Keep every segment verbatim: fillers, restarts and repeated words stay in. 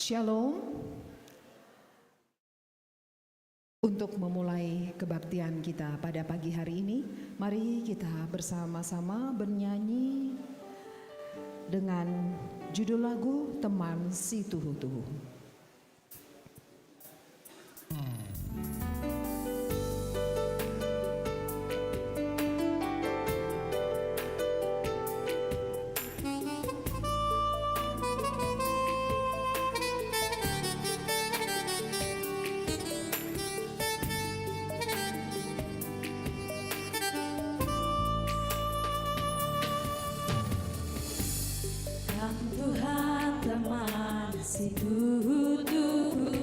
Shalom. Untuk memulai kebaktian kita pada pagi hari ini, mari kita bersama-sama bernyanyi dengan judul lagu Teman Si Tuhu-tuhu. Kam Tuhan teman si tuhu-tuhu,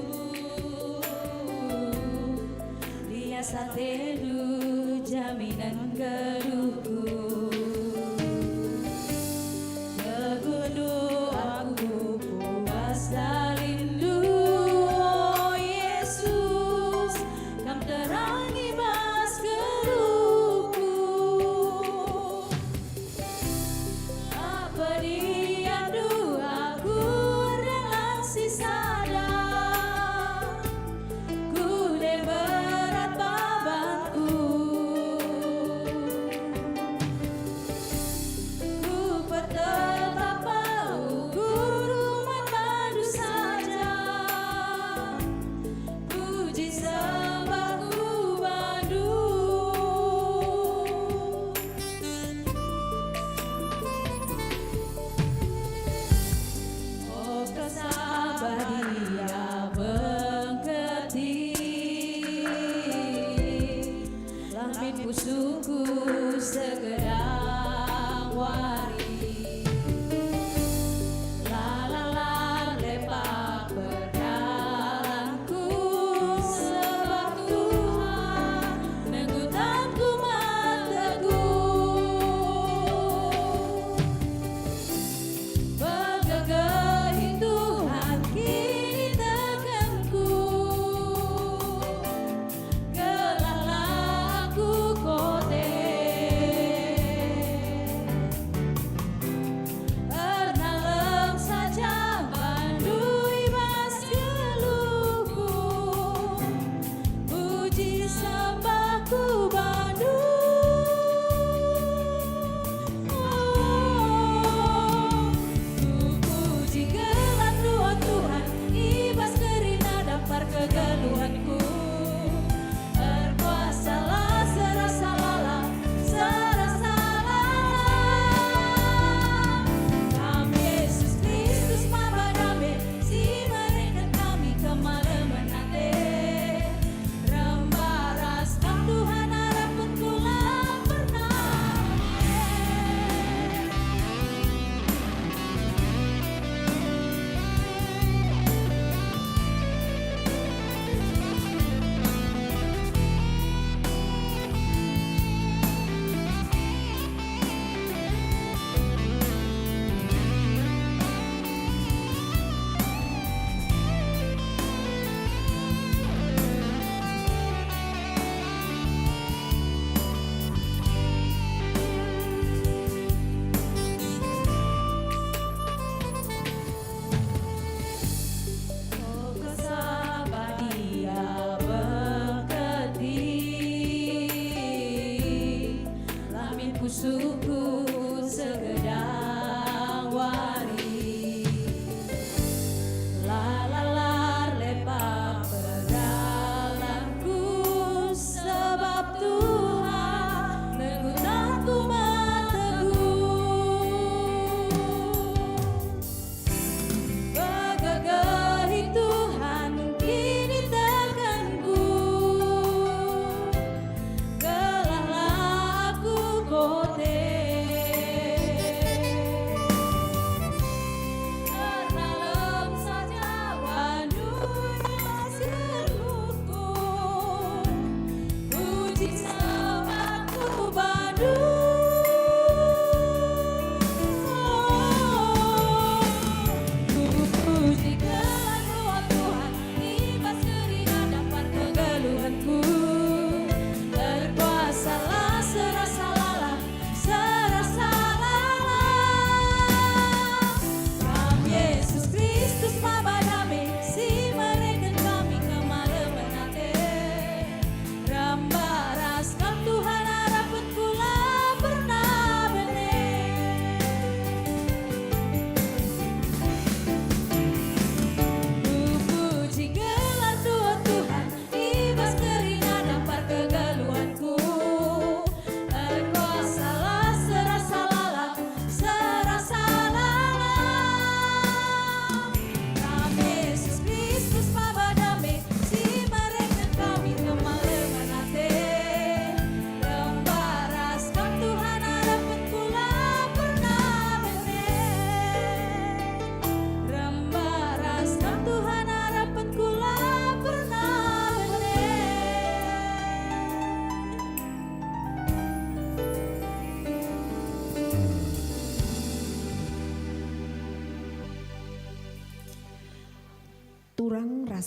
lias atendu jaminen geluhku. Megundu aku puas dalinndu, o Yesus, Kam terangi bas geluhku. Apa diandu aku erdalan si sada, kune berat babanku.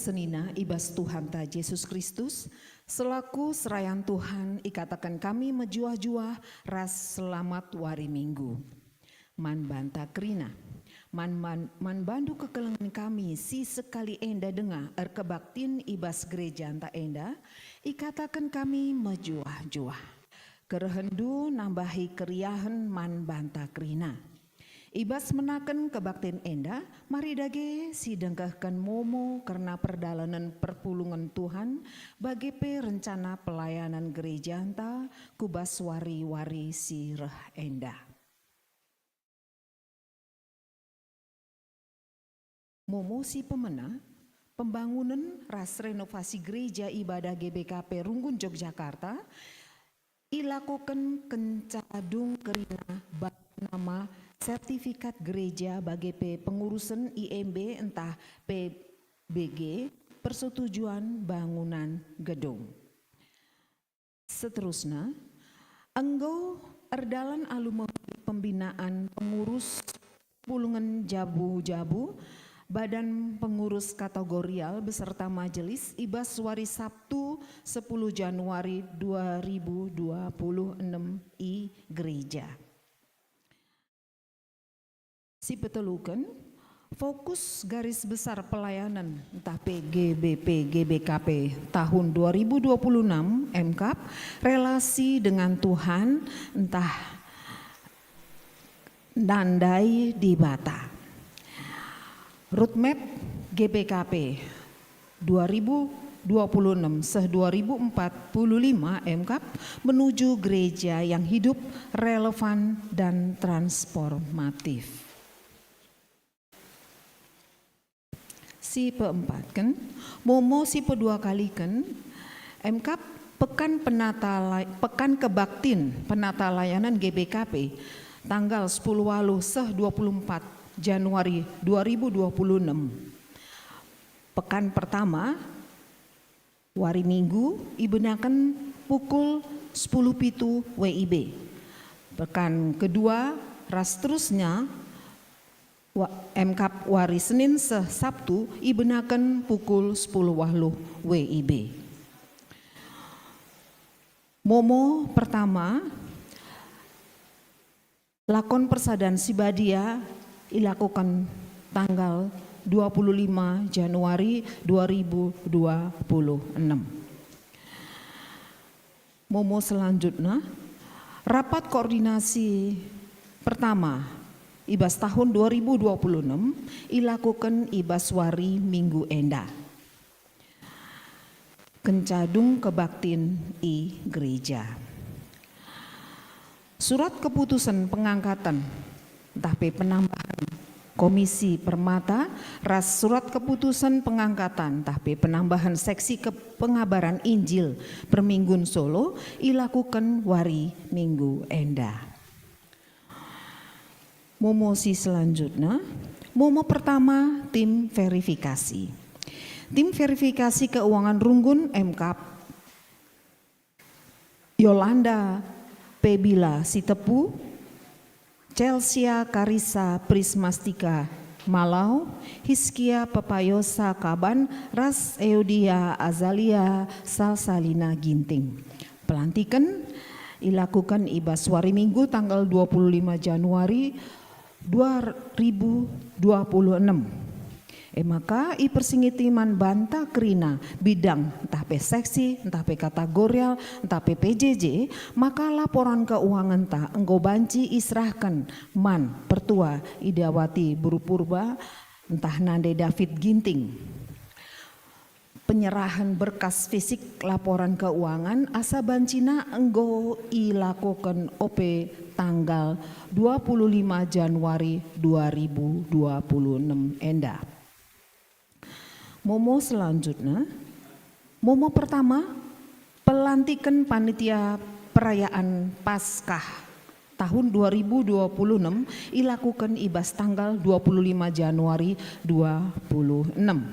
senina i bas Tuhanta Jesus Kristus, selaku serayan Tuhan ikataken kami mejuah-juah ras selamat wari Minggu. Man banta kerina, man, man, man bandu kekelengen kami si sekali enda denga erkebaktin i bas gerejanta enda, ikataken kami mejuah-juah. Kerehenndu nambahi keriahen man banta kerina. I bas menaken kebaktin enda, mari dage sidengkehken momo kerna perdalanen perpulungen Tuhan, bage pe rencana pelayanan gerejanta ku bas wari-wari si reh enda. Momo si pemena, pembangunen ras renovasi Gereja Ibadah G B K P Runggun Yogyakarta ilakoken kenca dung kerina bak nama sertifikat gereja bage pe pengurusen I M B ntah P B G persetujuan bangunan gedung. Seterusna, enggo erdalan alu mehuli pembinaan pengurus pulungen jabu-jabu, badan pengurus kategorial beserta majelis i bas wari Sabtu sepuluh Januari dua ribu dua puluh enem i gereja. Si peteluken, fokus garis besar pelayanan ntah pe G B P G B K P tahun dua ribu dua puluh enam, M K A P, relasi dengan Tuhan ntah nandai Dibata. Roadmap G B K P dua ribu dua puluh enam seh dua ribu empat puluh lima, M K A P, menuju gereja yang hidup, relevan, dan transformatif. Si peempatken, momo si pedua kaliken, M K A P, Pekan Penata Lay-, Pekan Kebaktin Penata Layanan G B K P, tanggal sepuluh waluh seh dua puluh empat Januari dua ribu dua puluh enam. Pekan pertama, wari Minggu, ibenaken pukul sepuluh pitu W I B. Pekan kedua ras terusnya, wa-, M K A P wari Senin seh Sabtu, ibenaken pukul sepuluh waluh W I B. Momo pertama, lakon persadan si badia ilakoken tanggal dua puluh lima Januari dua ribu dua puluh enam. Momo selanjutna, rapat koordinasi pertama i bas tahun dua ribu dua puluh enam ilakoken i bas wari Minggu enda. Kenca dung kebaktin i gereja. Surat keputusen pengangkatan ntah pe penambahan Komisi Permata ras surat keputusen pengangkatan ntah pe penambahan seksi ke-, pengabaran Injil perminggun Solo ilakoken wari Minggu enda. Momo si selanjutna, momo pertama, tim verifikasi. Tim verifikasi keuangan runggun M K A P, Yolanda Pebila Sitepu, Celsia Karisa Prismastika Malau, Hiskia Pepayosa Kaban, ras Eudia Azalia Salsalina Ginting. Pelantiken ilakoken i bas wari Minggu tanggal dua puluh lima Januari dua ribu dua puluh enam. E maka ipersingeti man banta kerina bidang ntah pe seksi, ntah pe kategorial, ntah pe P J J, maka laporan keuanganta enggo banci iserahken man Pertua Idawati Buru Purba ntah nande David Ginting. Penyerahen berkas fisik laporan keuangan asa bancina enggo ilakoken ope tanggal dua puluh lima Januari dua ribu dua puluh enam enda. Momo selanjutna, momo pertama, pelantiken panitia perayaan Paskah tahun dua ribu dua puluh enam ilakoken i bas tanggal dua puluh lima Januari dua puluh enam.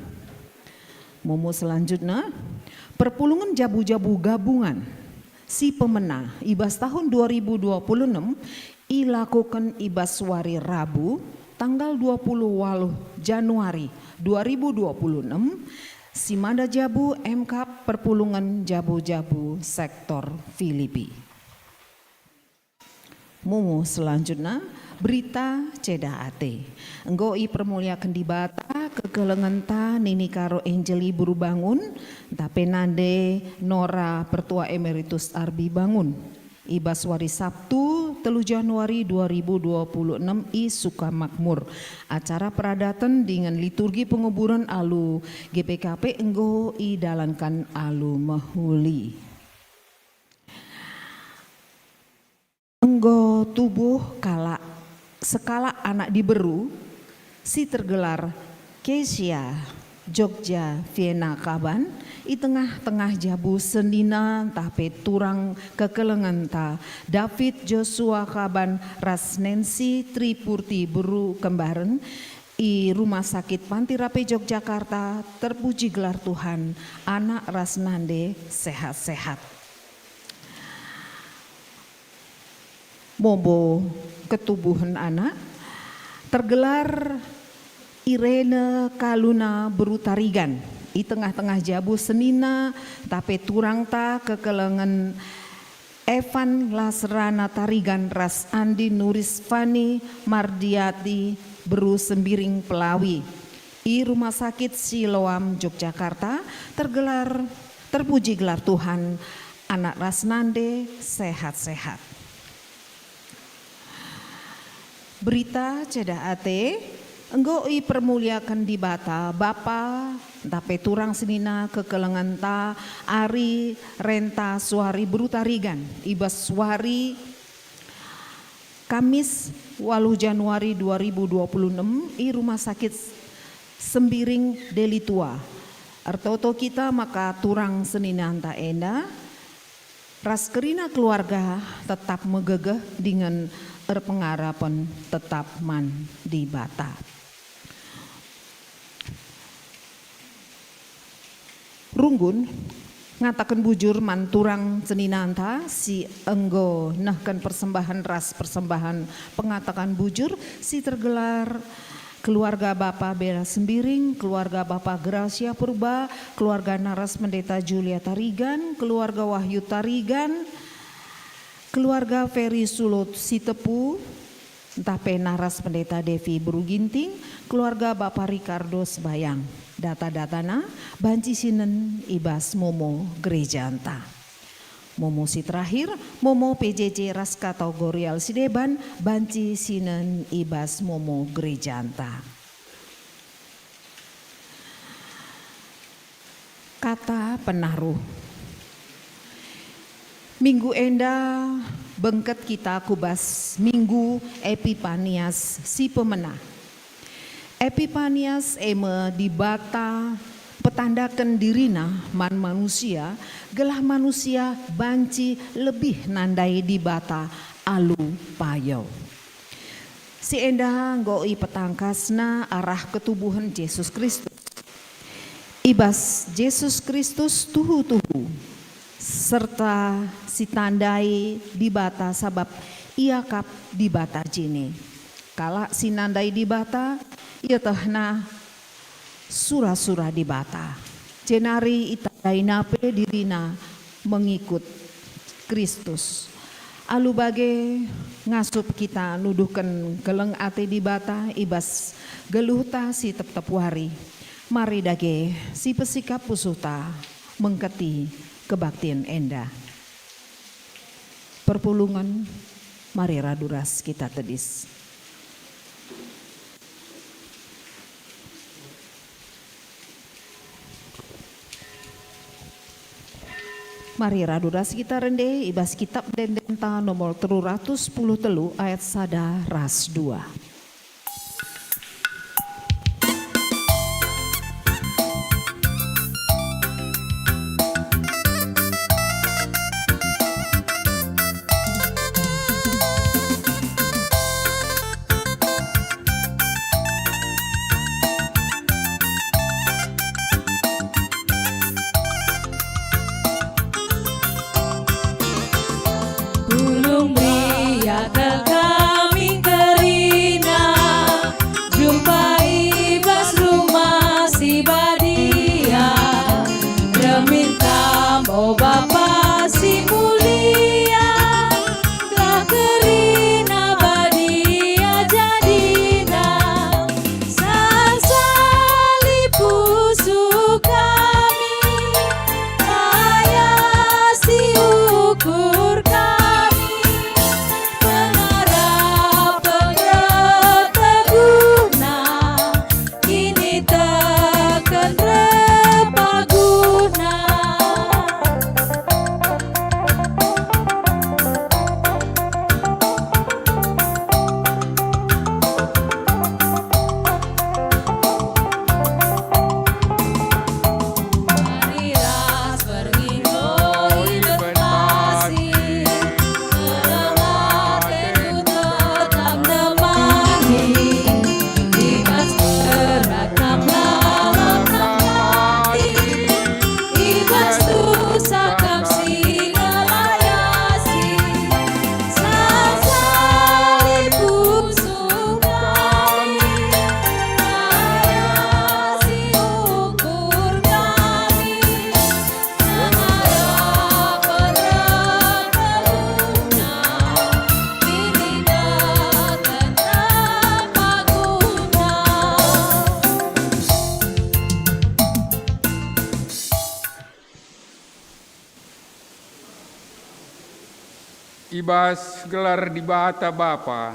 Momo selanjutna, perpulungen jabu-jabu gabungan si pemena i bas tahun dua ribu dua puluh enam ilakoken i bas wari Rabu, tanggal dua puluh waluh Januari dua ribu dua puluh enam, Si mada jabu M K perpulungen jabu-jabu sektor Filipi. Mumu selanjutna, berita ceda ate. Enggo ipermuliaken Dibata kekelengenta nini Karo Angeli Beru Bangun, ntah pe nande Nora Pertua Emeritus Arbi Bangun. I bas wari Sabtu, telu Januari dua ribu dua puluh enem i Sukamakmur, acara peradaten dingen liturgi penguburen alu G P K P enggo idalanken alu mehuli. Enggo tubuh kalak sekalak anak diberu si tergelar Kesia Jogja Vienna Kaban i tengah-tengah jabu senina ntah pe turang kekelengenta David Joshua Kaban ras Nancy Tripurti Beru Kembaren i Rumah Sakit Panti Rape Jogjakarta. Terpuji gelar Tuhan, anak ras nande sehat-sehat. Momo ketubuhen anak, tergelar Irene Kaluna Beru Tarigan, i tengah-tengah jabu senina, ntah pe turangta kekelengen Evan Lasrana Tarigan ras Andi Nuris Fani Mardiati Beru Sembiring Pelawi, i Rumah Sakit Siloam Jogjakarta, tergelar Terpuji gelar Tuhan, anak ras nande sehat-sehat. Berita ceda ate, enggo ipermuliaken Dibata Bapa, ntah pe turang senina kekelengenta Ari Renta Suari Beru Tarigan, i bas wari Kamis, waluh Januari dua ribu dua puluh enem, i Rumah Sakit Sembiring Deli Tua. Ertoto kita maka turang seninanta enda ras kerina keluarga tetap megegeh dingen erpengarapen tetap man Dibata. Runggun, ngataken bujur man turang seninanta si enggo nehken persembahen ras persembahen pengataken bujur si tergelar keluarga Bapa Bela Sembiring, keluarga Bapa Gracia Purba, keluarga Naras Pendeta Julia Tarigan, keluarga Wahyu Tarigan, keluarga Ferry Sulut Sitepu, ntah pe Naras Pendeta Devi Beru Ginting, keluarga Bapa Ricardo Sebayang. Data-datana banci sinen i bas momo gerejanta. Momo si terakhir, momo P J J ras kategorial si deban banci sinen i bas momo gerejanta. Kata penaruh. Minggu enda bengket kita ku bas Minggu Epipanias si pemena. Epipanias e me Dibata petandaken diriNa man manusia, gelah manusia banci lebih nandai Dibata alu payo. Si enda enggo ipetangkasna arah ketubuhen Jesus Kristus. I bas Jesus Kristus tuhu-tuhu, serta sitandai Dibata sabap Ia kap Dibata jine. Kalak si nandai Dibata ietehna sura-sura Dibata, jenari itandaina pe dirina mengikut Kristus. Alu bage ngasup kita nuduhken keleng ate Dibata i bas geluhta si tep-tep wari. Mari dage sipesikap pusuhta mengketi kebaktin enda. Perpulungen, mari radu ras kita tedis. Mari radu ras kita rende i bas Kitab Ende-Endenta nomor telu ratus sepuluh telu ayat sada ras dua. Pulung meriah kal kami kerina. I bas gelar Dibata Bapa,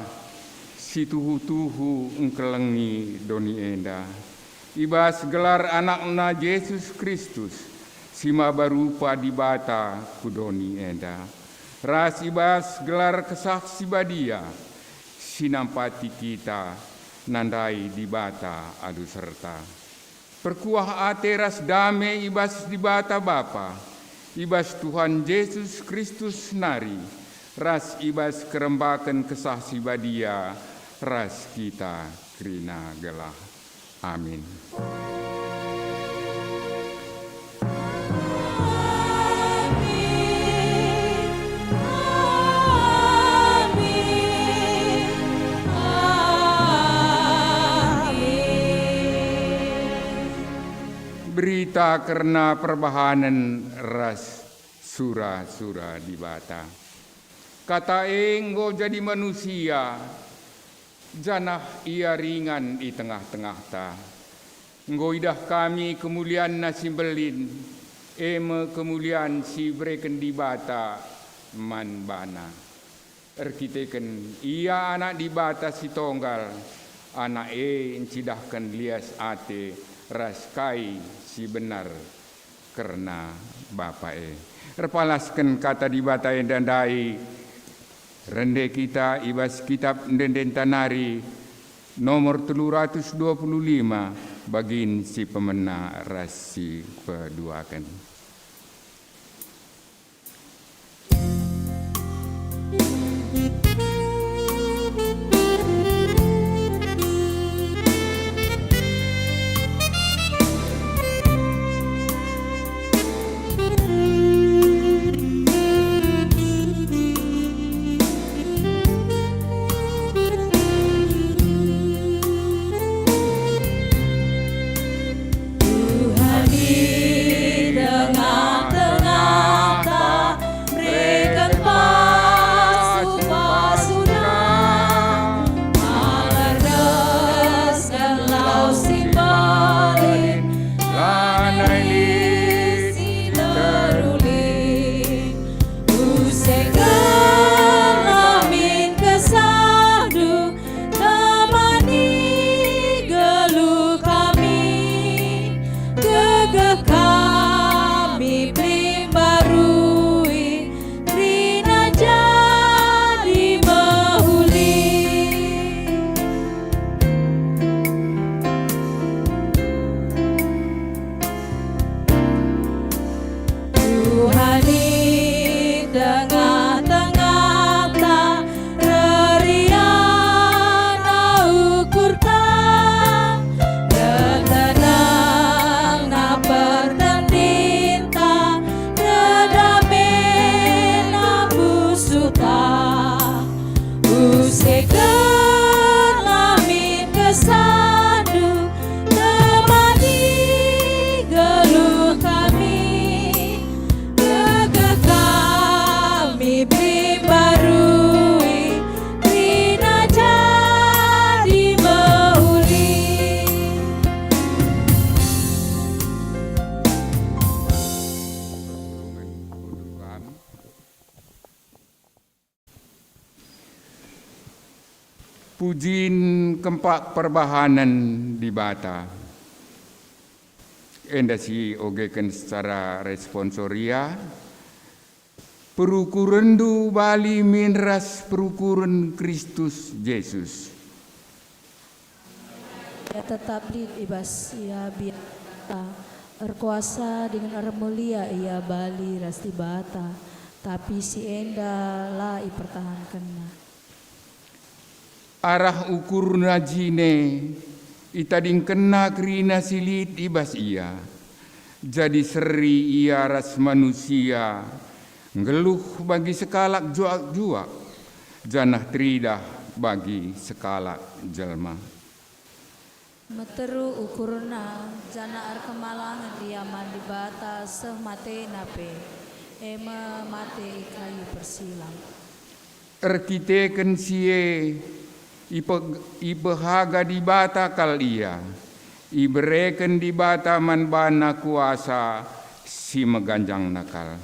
si tuhu-tuhu engkelengi doni enda. I bas gelar AnakNa Jesus Kristus, si maba rupa Dibata ku doni enda. Ras i bas gelar Kesah Si Badia, si nampati kita nandai Dibata alu serta. Perkuah ate ras dame i bas Dibata Bapa, i bas Tuhan Jesus Kristus nari, ras i bas kerembaken Kesah Si Badia ras kita kerina gelah. Amin. Berita kerna perbahanen ras sura-sura Dibata. Kata e enggo jadi manusia, janah Ia ringan i tengah-tengahta. Enggo idah kami kemulianNa si mbelin, e me kemulian si ibereken Dibata man baNa. Erkiteken Ia Anak Dibata si Tonggal, Anak e ncidahken lias ate ras kai si benar kerna Bapa e. Erpalasken Kata Dibata enda ndai, rende kita i bas Kitap Ende-endenta nari, nomor telu ratus dua puluh lima, bagin si pemena ras si peduaken. Tuhan i tengah-tengahta, mereken pasu-pasuNa, mengerdesken lau si mbelin, lanai lit si terulin. Use kerna min kesahNdu, temani geluh kami, gegeh kami pelimbarui, kerina jadi mehuli. Tuhan i tengah-tengahta, reriana ukurta, ertenangna pertendinta, erdamena pusuhta. Use kerna min kesahNdu, temani geluh kami, gegeh kami pelimbarui, kerina jadi mehuli. Pujin kempak perbahanen Dibata. Enda si ogeken secara responsoria, perukurenndu bali min ras perukuren Kristus Jesus. Ia tetap lit i bas ia biar Dibata, erkuasa dingen ermulia ia bali ras Dibata, tapi si enda la ipertahankenna. Arah ukurna jine, itadingkenna kerina si lit i bas ia. Jadi seri ia ras manusia, nggeluh bagi sekalak juak-juak, janah teridah bagi sekalak jelma. Meteru ukurna, janah erkemalangen ia man Dibata seh matena pe, e me mate i kayu persilang. Erkiteken si e, ipe-, ipehaga Dibata kal ia, ibereken Dibata man bana kuasa si meganjangna kal.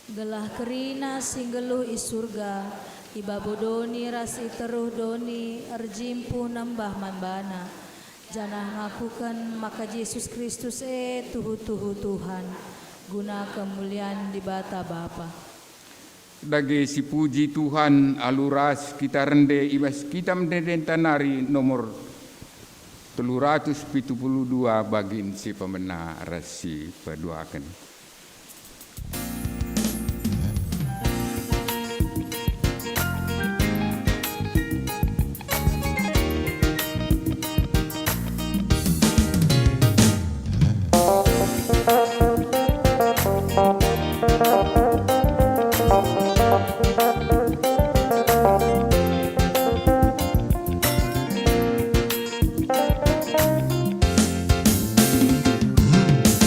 Gelah kerina si nggeluh i Surga, i babo doni ras i teruh doni erjimpuh nembah man baNa, janah ngakuken maka Jesus Kristus e tuhu-tuhu Tuhan, guna kemulian Dibata Bapa. Dage sipuji Tuhan alu ras kita rende i bas kitab ende-endenta nari nomor telu ratus pitu puluh dua bagin si pemena ras si peduaken.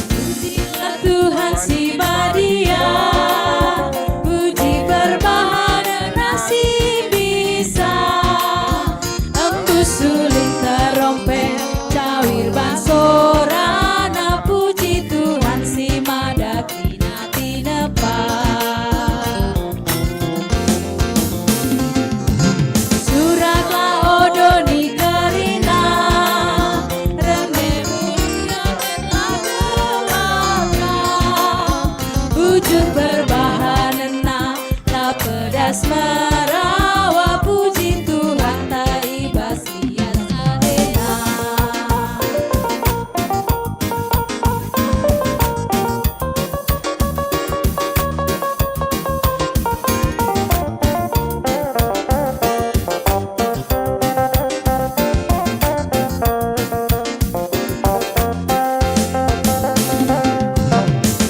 Pujilah Tuhan si badia, puji perbahanen si bisa. Embus ulih terompet, cawir ban sorana, puji Tuhan si mada kina tinepa. Suraklah o doni kerina, rende mulia gelarNa. Bujur perbahanenNa, la pedas merawa, puji Tuhanta i bas ia sadena.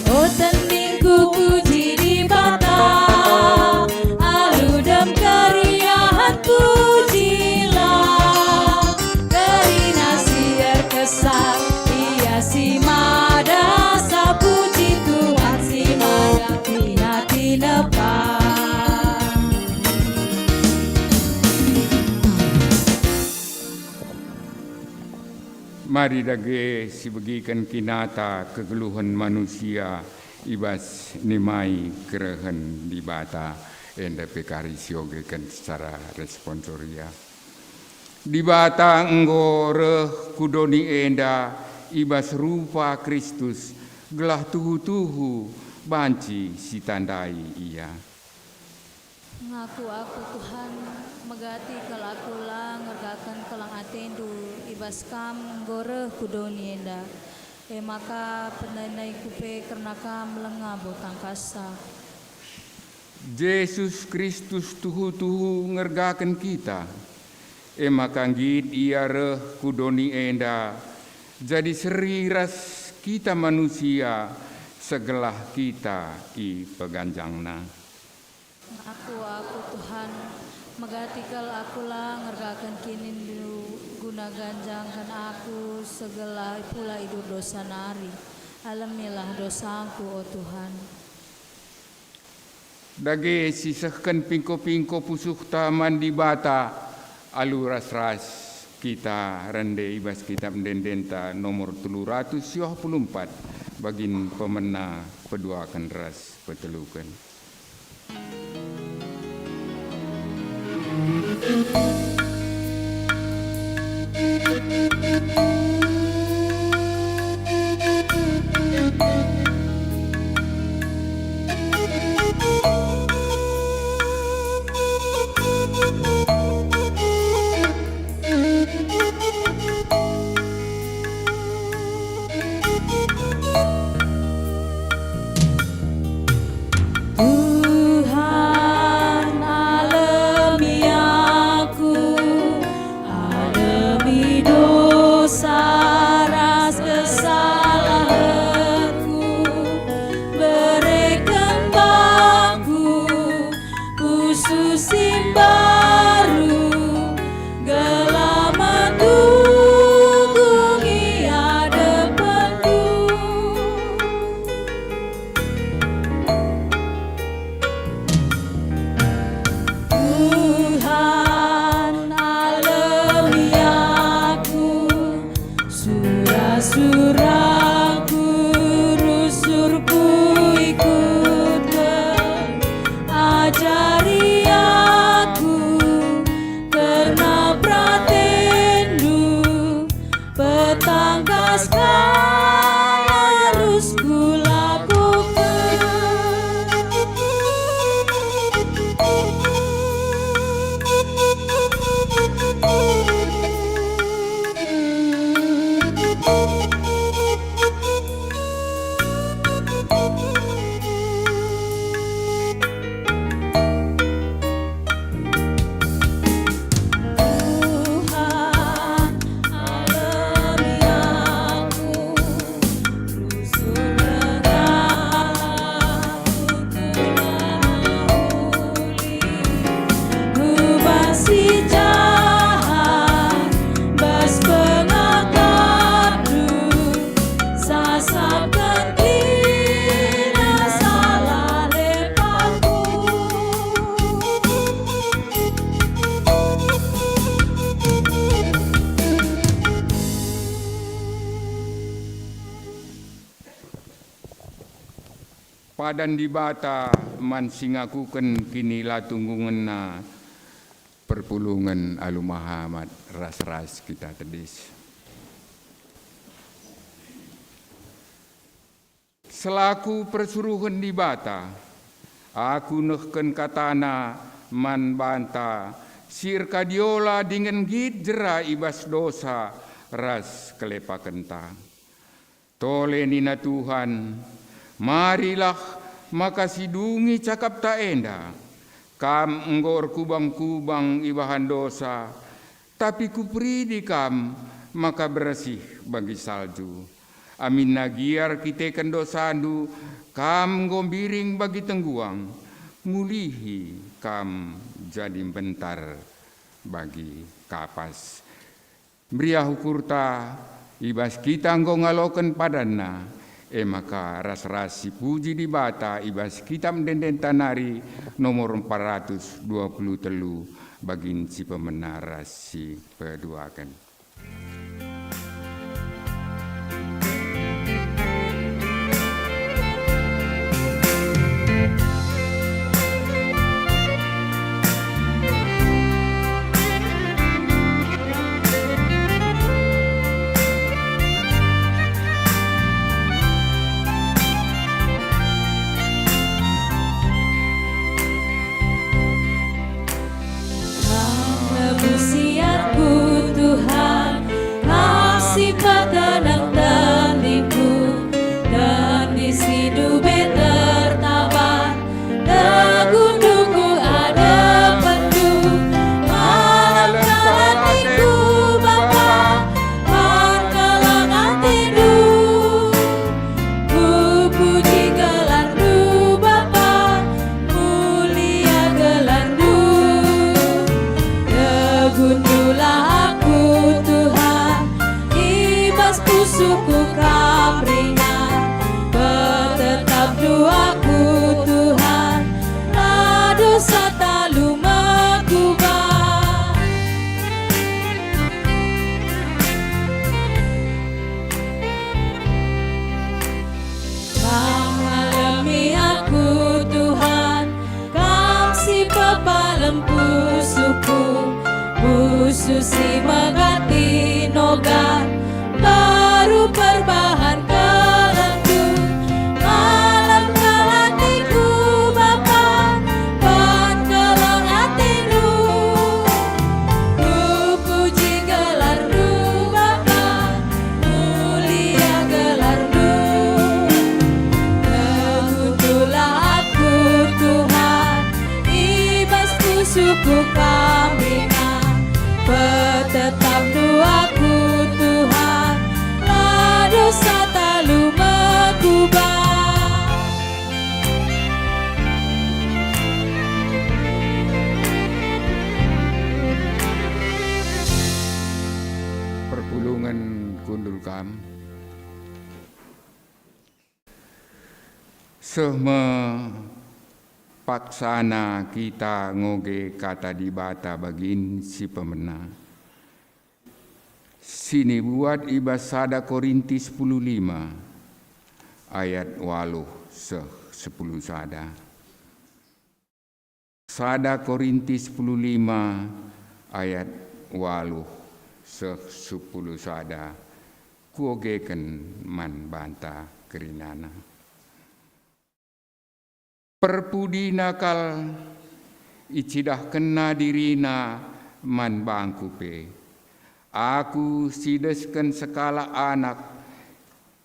O teningku, puji Dibata, alu dem keriahen pujilah. Kerina si erkesah, ia si mada esa, puji Tuhan si mada kina tinepa. Mari dage sibegiken kinata kegeluhen manusia i bas nimai kerehen Dibata, enda pe kari siogeken secara responsoria. Dibata enggo reh ku doni enda i bas rupa Kristus, gelah tuhu-tuhu banci sitandai Ia. Ngaku aku, Tuhan, megati kal aku la ngergaken keleng atendu i bas Kam enggo reh ku doni enda, e maka pendainaiku pe kerna Kam langa bo tangkassa. Jesus Kristus tuhu-tuhu ngergaken kita, e maka nggit Ia reh ku doni enda, jadi seri ras kita manusia, segelah kita ipeganjangNa. Ngaku aku, Tuhan, megati kal aku la ngergaken kinindu guna ganjangken aku segelah pula idur dosa nari. Alemilah dosangku, o Tuhan. Dage sisehken pingko-pingko pusuhta man Dibata alu ras-ras kita rende i bas kitab ende-endenta nomor telu ratus siwah puluh empat, bagin pemena, peduaken ras peteluken. Tuhan, alemi aku, Padan Dibata man si ngakuken kinilatunggungenNa. Perpulungen alu mehamat ras-ras kita tedis. Selaku persuruhen Dibata, aku nehken kataNa man banta si erkadiola dingen nggit jera i bas dosa ras kelepakenta. Tole nina Tuhan, "Marilah maka sidungi cakapta enda. Kam enggo erkubang-kubang ibahan dosa, tapi Kuperidi kam maka bersih bagi salju. Aminna gia erkiteken dosandu, kam enggo mbiring bagi tengguang, mulihi kam jadi mbentar bagi kapas." Meriah ukurta, i bas kita enggo ngaloken padanNa, e maka ras-ras sipuji Dibata i bas Kitap Ende-endenta nari nomor empat ratus dua puluh telu, bagin si pemena ras si peduaken. Kam nebusi aku, Tuhan, Kam si petenang tendingku, tendi si ndube tertaban, teguhndu ku adepenNdu. Malem kal ateku, Bapa, man keleng ateNdu. Kupuji gelarNdu, Bapa, mulia gelarNdu. Teguhndulah aku, Tuhan, i bas pusuhku Kam ringan. Petetapndu aku, Tuhan, la dosa talu mekuba. Pengalemi aku, Tuhan, Kam si pepalem pusuhku, pusuh si megati noga mberu perbahan kelengku. Malem kal ateku, Bapa, man keleng ateNdu. Kupuji gelarNdu, Bapa, mulia gelarNdu. Teguhndulah aku, Tuhan, i bas pusuhku Kam ringan. Petetapndu aku, Tuhan, la dosa talu mekuba. Perpulungen kundul kam. Seh me paksana kita ngoge Kata Dibata bagin si pemena. Si nibuat i bas sada Korinti sepuluh lima ayat waluh seh sepuluh sada. Sada Korinti sepuluh lima ayat waluh seh sepuluh sada, kuogeken man banta kerinana. Perpudina kal icidahkenna dirina man bangku pe. Aku si desken sekalak anak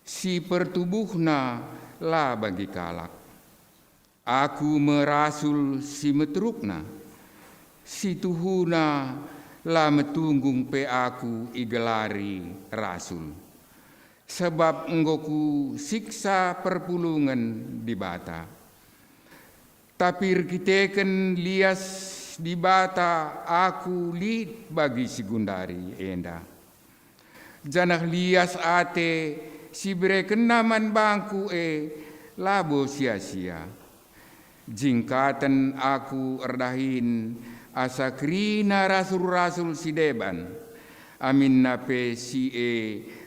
si pertubuhna la bagi kalak. Aku me rasul si meterukna, si tuhuna la metunggung pe aku igelari rasul. Sabap enggo kusiksa perpulungen Dibata. Tapi erkiteken lias Dibata aku lit bagi si gundari enda. Janah lias ate si iberekenNa man bangku e labo sia-sia. Jingkaten aku erdahin asa kerina rasul-rasul si deban, aminna pe si e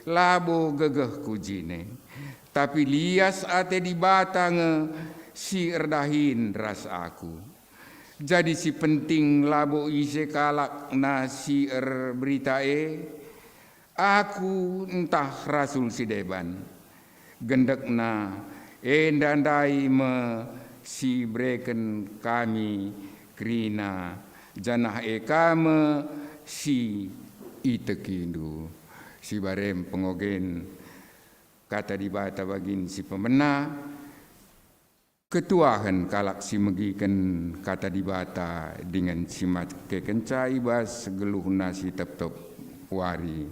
labo gegehku jine. Tapi lias ate Dibata nge si erdahin ras aku. Jadi si penting labo ise kalakna si erberita e, aku ntah rasul si deban. Gendekna enda ndai me si bereken kami kerina, janah e ka me si itekindu. Si barem pengogen Kata Dibata bagin si pemena, ketuahen kalak si megiken Kata Dibata dingen si makekenca i bas geluhna si tep-tep wari.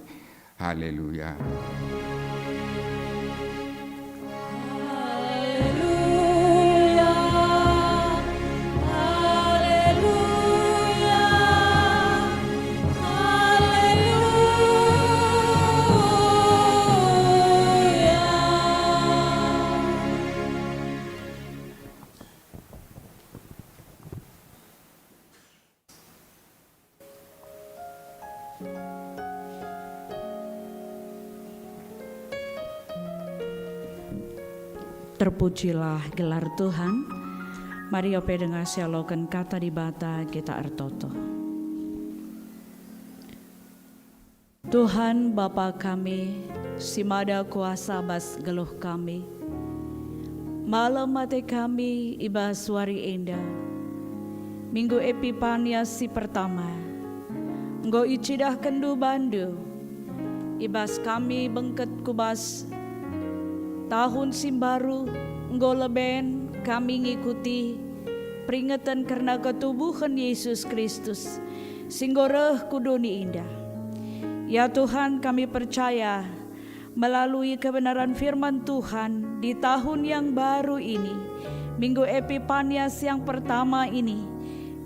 Haleluya. Haleluya. Haleluya. Terpujilah gelar Tuhan. Mari ope denga sialoken Kata Dibata kita ertoto. Tuhan, Bapa kami, si mada kuasa bas geluh kami, malem ate kami i bas wari enda, Minggu Epipanias si pertama, enggo icidahkenNdu bandu. I bas kami bengket ku bas tahun si mbaru, enggo leben kami ngikuti peringeten kerna ketubuhen Yesus Kristus si enggo reh ku doni enda. Ya Tuhan, kami percaya melalui kebenaran firman Tuhan di tahun yang baru ini, Minggu Epipanias yang pertama ini,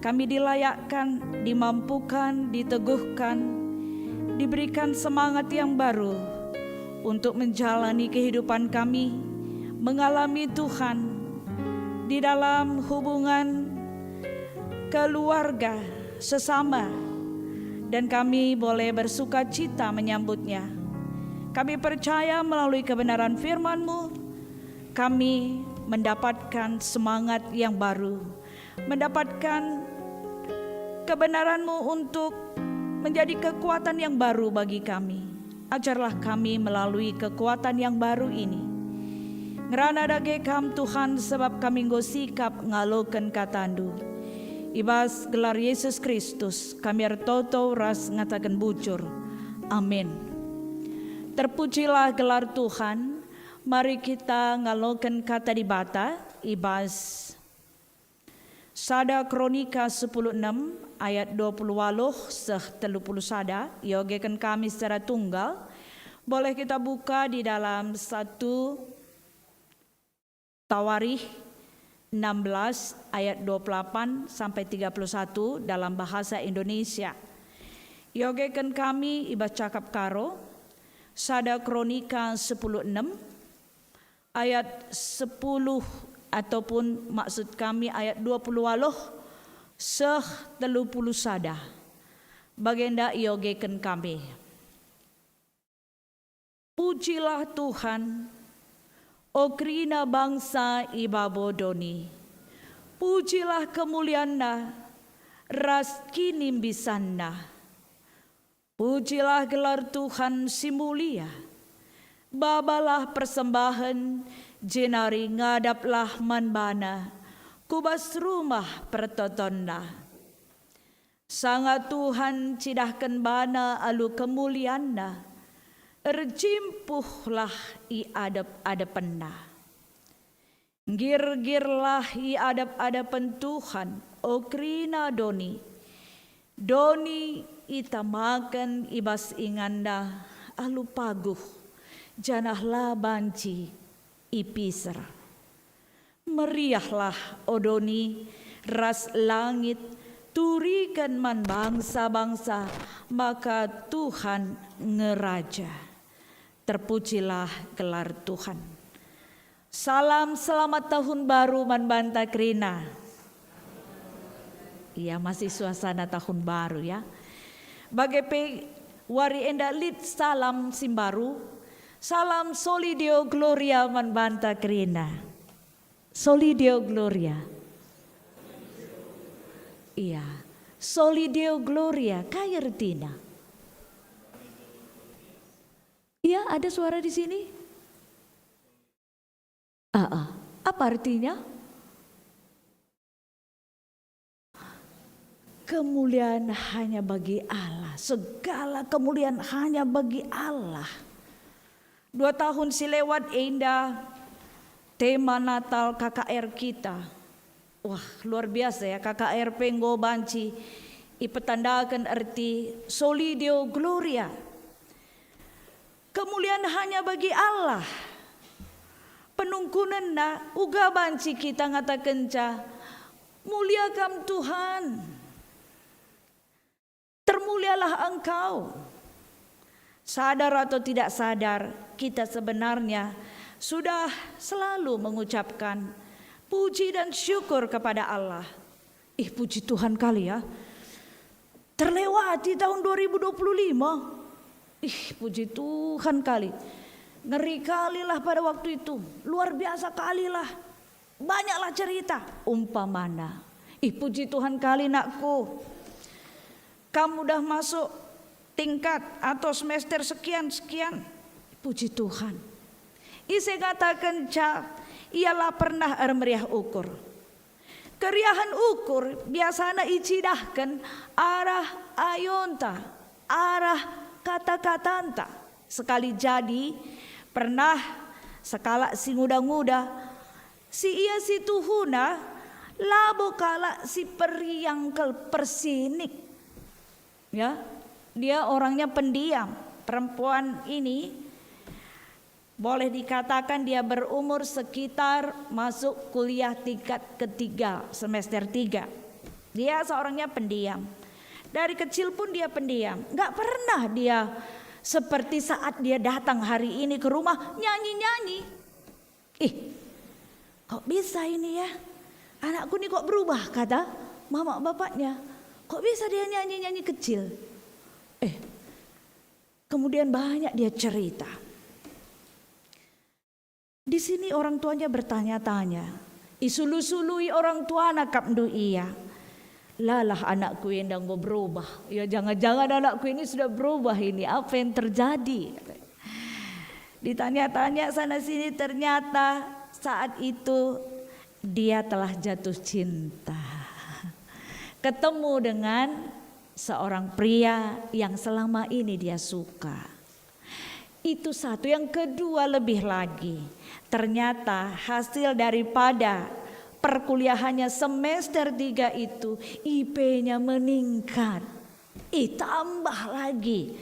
kami dilayakkan, dimampukan, diteguhkan, diberikan semangat yang baru untuk menjalani kehidupan kami, mengalami Tuhan di dalam hubungan keluarga, sesama, dan kami boleh bersuka cita menyambutnya. Kami percaya melalui kebenaran firman-Mu, kami mendapatkan semangat yang baru, mendapatkan kebenaran-Mu untuk menjadi kekuatan yang baru bagi kami. Ajarlah kami melalui kekuatan yang baru ini. Ngerana dage Kam, Tuhan, sebab kami enggo sikap ngaloken kataNdu. I bas gelar Yesus Kristus kami ertoto ras ngataken bujur. Amin. Terpujilah gelar Tuhan. Mari kita ngaloken Kata Dibata i bas sada Kronika sepuluh enem ayat dua puluh waluh seh telu puluh sada, iogeken kami secara tunggal. Boleh kita buka di dalam satu Tawarikh enam belas ayat dua puluh delapan sampai tiga puluh satu dalam bahasa Indonesia. Iogeken kami i bas cakap Karo, sada Kronika sepuluh enem, ayat sepuluh ataupun maksud kami ayat dua puluh waluh seh telu puluh sada. Bagenda iogeken kami. Pujilah Tuhan, o kerina bangsa i babo doni. Pujilah kemulianNa ras kinimbisanNa. Pujilah gelar Tuhan si mulia. Babalah persembahen, jenari ngadaplah man baNa ku bas rumah pertotonNa. Sanga Tuhan cidahken baNa alu kemulianNa, erjimpuhlah i adep-adepenNa. Nggirgirlah i adep-adepen Tuhan, o kerina doni. Doni itamaken i bas inganNa alu paguh, janah la banci ipiser. Meriahlah, o doni, ras langit, turiken man bangsa-bangsa maka Tuhan nge raja. Terpujilah gelar Tuhan. Salam selamat tahun baru man banta kerina. Iya, masih suasana tahun baru, ya. Bage pe wari enda lit salam si mbaru, salam Soli Deo Gloria man banta kerina. Soli Deo Gloria. Iya, Soli Deo Gloria, kai ertina? Iya, ada suara di sini? Aa, apa artinya? Kemuliaan hanya bagi Allah, segala kemuliaan hanya bagi Allah. Dua tahun si lewat enda tema Natal K K R kita. Wah, luar biasa ya, K K R pe enggo banci ipetandaken erti Soli Deo Gloria. Kemulian hanya bagi Allah. Penungkunenna uga banci kita ngatakenca, "Mulia Kam, Tuhan. Termulialah Engkau." Sadar atau tidak sadar, kita sebenarnya sudah selalu mengucapkan puji dan syukur kepada Allah. Ih, puji Tuhan kali ya. Terlewati tahun dua ribu dua puluh lima. Ih, puji Tuhan kali. Ngeri kalilah pada waktu itu. Luar biasa kalilah. Banyaklah cerita. Umpamana. Ih, puji Tuhan kali, nakku. Kamu udah masuk tingkat atau semester sekian-sekian. Puji Tuhan. Ise ngatakenca ia la pernah ermeriah ukur. Keriahen ukur biasana icidahken arah ayonta, arah kata-katanta. Sekali jadi, pernah sekalak si nguda-nguda, si ia situhuna labo kalak si periang kal persinik. Ya, dia orangnya pendiam. Perempuan ini boleh dikatakan dia berumur sekitar masuk kuliah tingkat ketiga, semester tiga. Dia seorangnya pendiam. Dari kecil pun dia pendiam. Nggak pernah dia seperti saat dia datang hari ini ke rumah nyanyi-nyanyi. "Ih, kok bisa ini ya? Anakku ni kok berubah," kata mama bapaknya. "Kok bisa dia nyanyi-nyanyi kecil?" Eh, kemudian banyak dia cerita. Di sini orang tuanya bertanya-tanya. Isulu-sului orang tuana kap ndu ia. "Lalah anakku enda enggo berubah. Ya, jangan-jangan anakku ini sudah berubah ini. Apa yang terjadi?" Ditanya-tanya sana sini, ternyata saat itu dia telah jatuh cinta. Ketemu dengan seorang pria yang selama ini dia suka. Itu satu. Yang kedua, lebih lagi, ternyata hasil daripada perkuliahannya semester tiga itu, I P-nya meningkat. Ih, tambah lagi.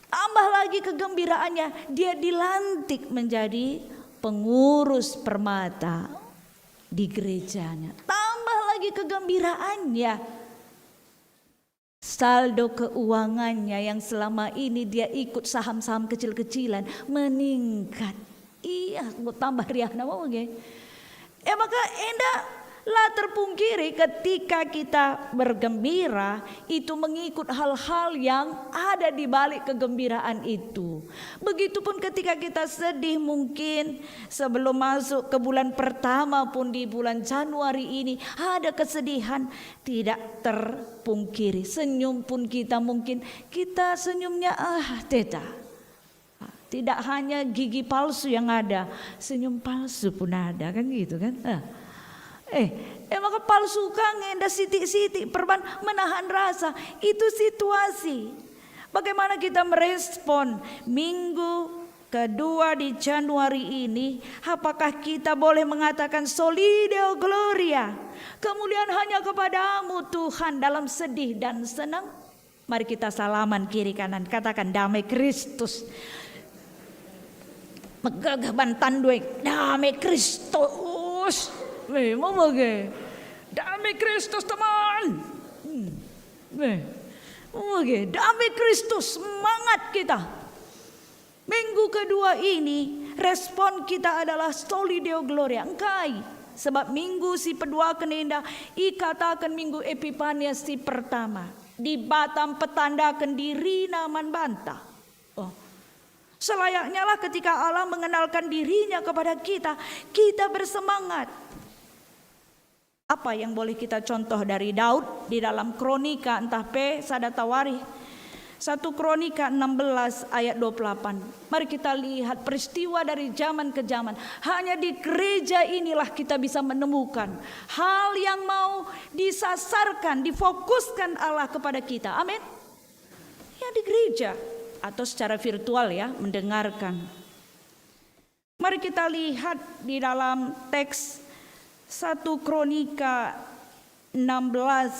Tambah lagi kegembiraannya, dia dilantik menjadi pengurus permata di gerejanya. Tambah lagi kegembiraannya. Saldo keuangannya yang selama ini dia ikut saham-saham kecil-kecilan meningkat. Iya, enggo tambah riahna mau nge. E maka enda la terpungkiri ketika kita bergembira, itu mengikut hal-hal yang ada di balik kegembiraan itu. Begitupun ketika kita sedih, mungkin sebelum masuk ke bulan pertama pun di bulan Januari ini ada kesedihan, tidak terpungkiri. Senyum pun kita mungkin, kita senyumnya, ah, teta. Tidak hanya gigi palsu yang ada, senyum palsu pun ada, kan gitu kan? Eh, eh, eh, maka palsu ka nge enda sitik-sitik perban menahan rasa. Itu situasi. Bagaimana kita merespon minggu kedua di Januari ini? Apakah kita boleh mengatakan Soli Deo Gloria, kemuliaan hanya kepadamu Tuhan, dalam sedih dan senang? Mari kita salaman kiri kanan, katakan, "Dame Kristus." Megegeh ban tandu e, "Dame Kristus." Weh, mau bage. "Dame Kristus, teman." Hmm. Weh, mau bage. "Dame Kristus, semangat kita." Minggu kedua ini, respon kita adalah Soli Deo Gloria. Engkai? Sebab minggu si peduaken enda ikataken minggu Epipania si pertama. Dibata mpetandaken diriNa man banta. Oh. Selayaknyalah ketika Allah mengenalkan dirinya kepada kita, kita bersemangat. Apa yang boleh kita contoh dari Daud di dalam Kronika ntah pe sada Tawarikh? Satu Kronika enam belas ayat dua puluh delapan. Mari kita lihat peristiwa dari zaman ke zaman. Hanya di gereja inilah kita bisa menemukan hal yang mau disasarkan, difokuskan Allah kepada kita. Amin. Ya, di gereja atau secara virtual, ya, mendengarkan. Mari kita lihat di dalam teks satu Kronika enam belas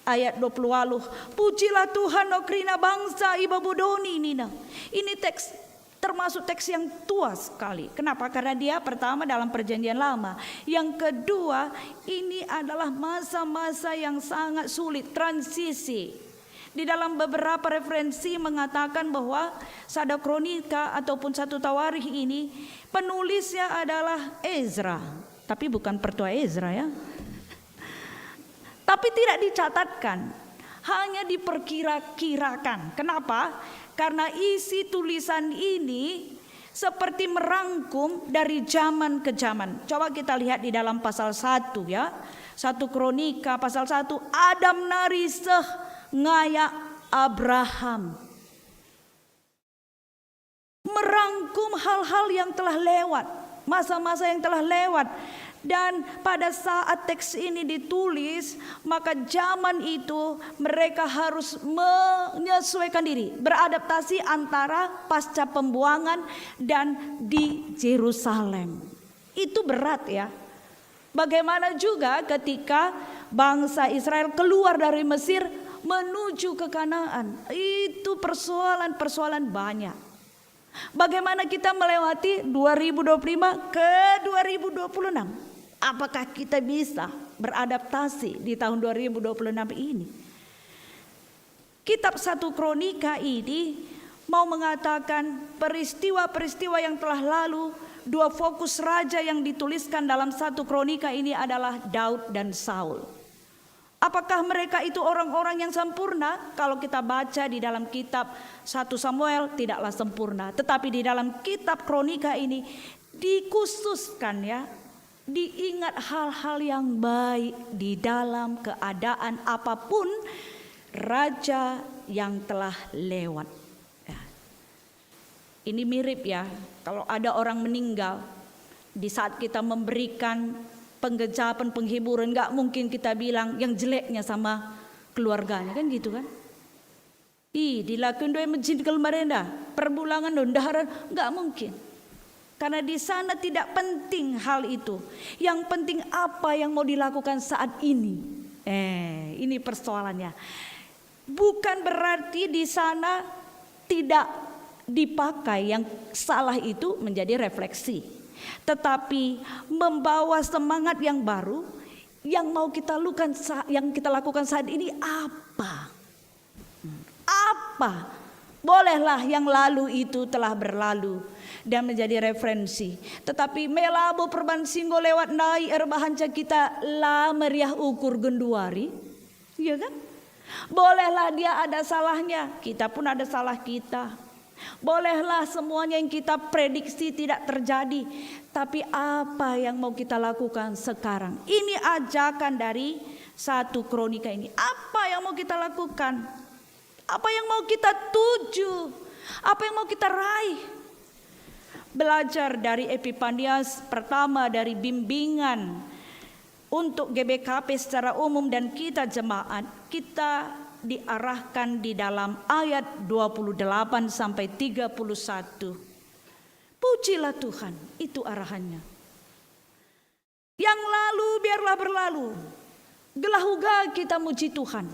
ayat dua puluh waluh, "Pujilah Tuhan, o kerina bangsa i babo doni," nina. Ini teks, termasuk teks yang tua sekali. Kenapa? Karena dia pertama dalam Perjanjian Lama. Yang kedua, ini adalah masa-masa yang sangat sulit, transisi. Di dalam beberapa referensi mengatakan bahwa sada Kronika ataupun satu Tawarikh ini penulisnya adalah Ezra, tapi bukan Pertua Ezra, ya. Tapi tidak dicatatkan, hanya diperkira-kirakan. Kenapa? Karena isi tulisan ini seperti merangkum dari zaman ke zaman. Coba kita lihat di dalam pasal satu, ya. Satu Kronika pasal satu, Adam nari seh ngayak Abraham. Merangkum hal-hal yang telah lewat, masa-masa yang telah lewat. Dan pada saat teks ini ditulis, maka zaman itu mereka harus menyesuaikan diri, beradaptasi antara pasca pembuangan dan di Jerusalem. Itu berat, ya. Bagaimana juga ketika bangsa Israel keluar dari Mesir menuju ke Kanaan. Itu persoalan-persoalan banyak. Bagaimana kita melewati dua ribu dua puluh lima ke dua ribu dua puluh enam? Apakah kita bisa beradaptasi di tahun dua ribu dua puluh enam ini? Kitab satu Kronika ini mau mengatakan peristiwa-peristiwa yang telah lalu, dua fokus raja yang dituliskan dalam satu Kronika ini adalah Daud dan Saul. Apakah mereka itu orang-orang yang sempurna? Kalau kita baca di dalam kitab satu Samuel, tidaklah sempurna. Tetapi di dalam kitab Kronika ini dikhususkan, ya, diingat hal-hal yang baik di dalam keadaan apapun raja yang telah lewat. Ya. Ini mirip, ya, kalau ada orang meninggal, di saat kita memberikan penggejapen, penghiburan, nggak mungkin kita bilang yang jeleknya sama keluarganya, kan gitu, kan? Ih, dilaken doe mejin kal marenda, perbulangen do ndaharan, nggak mungkin. Karena di sana tidak penting hal itu. Yang penting apa yang mau dilakukan saat ini. Eh, ini persoalannya. Bukan berarti di sana tidak dipakai yang salah itu menjadi refleksi. Tetapi membawa semangat yang baru, yang mau kita lakukan sa-, yang kita lakukan saat ini apa? Apa? Bolehlah yang lalu itu telah berlalu dan menjadi referensi. Tetapi me labo perban si enggo lewat ndai erbahanca kita la meriah ukur genduari. Iya kan? Bolehlah dia ada salahnya, kita pun ada salah kita. Bolehlah semuanya yang kita prediksi tidak terjadi, tapi apa yang mau kita lakukan sekarang? Ini ajakan dari satu Kronika ini. Apa yang mau kita lakukan? Apa yang mau kita tuju? Apa yang mau kita raih? Belajar dari Epipanias, pertama dari bimbingan untuk G B K P secara umum dan kita jemaat, kita diarahkan di dalam ayat dua puluh delapan sampai tiga puluh satu. Pujilah Tuhan, itu arahannya. Yang lalu biarlah berlalu, gelah uga kita muji Tuhan.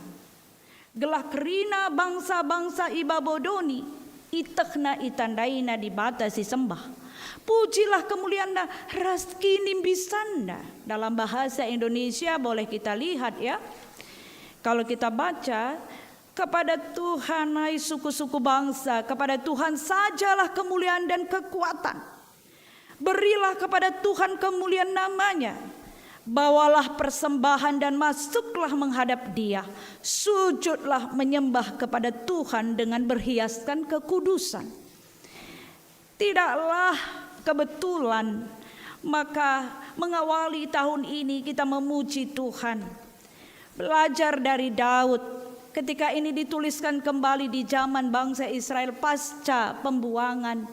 Gelah kerina bangsa-bangsa i babo doni, itehna itandaina Dibata si sembah. Pujilah kemulianNa ras kinimbisanNa. Dalam bahasa Indonesia boleh kita lihat, ya. Kalau kita baca, "Kepada Tuhan, hai suku-suku bangsa, kepada Tuhan sajalah kemulian dan kekuatan. Berilah kepada Tuhan kemulian namanya. Bawalah persembahan dan masuklah menghadap Dia. Sujudlah menyembah kepada Tuhan dengan berhiaskan kekudusan." Tidaklah kebetulan, maka mengawali tahun ini kita memuji Tuhan. Belajar dari Daud, ketika ini dituliskan kembali di zaman bangsa Israel pasca pembuangan,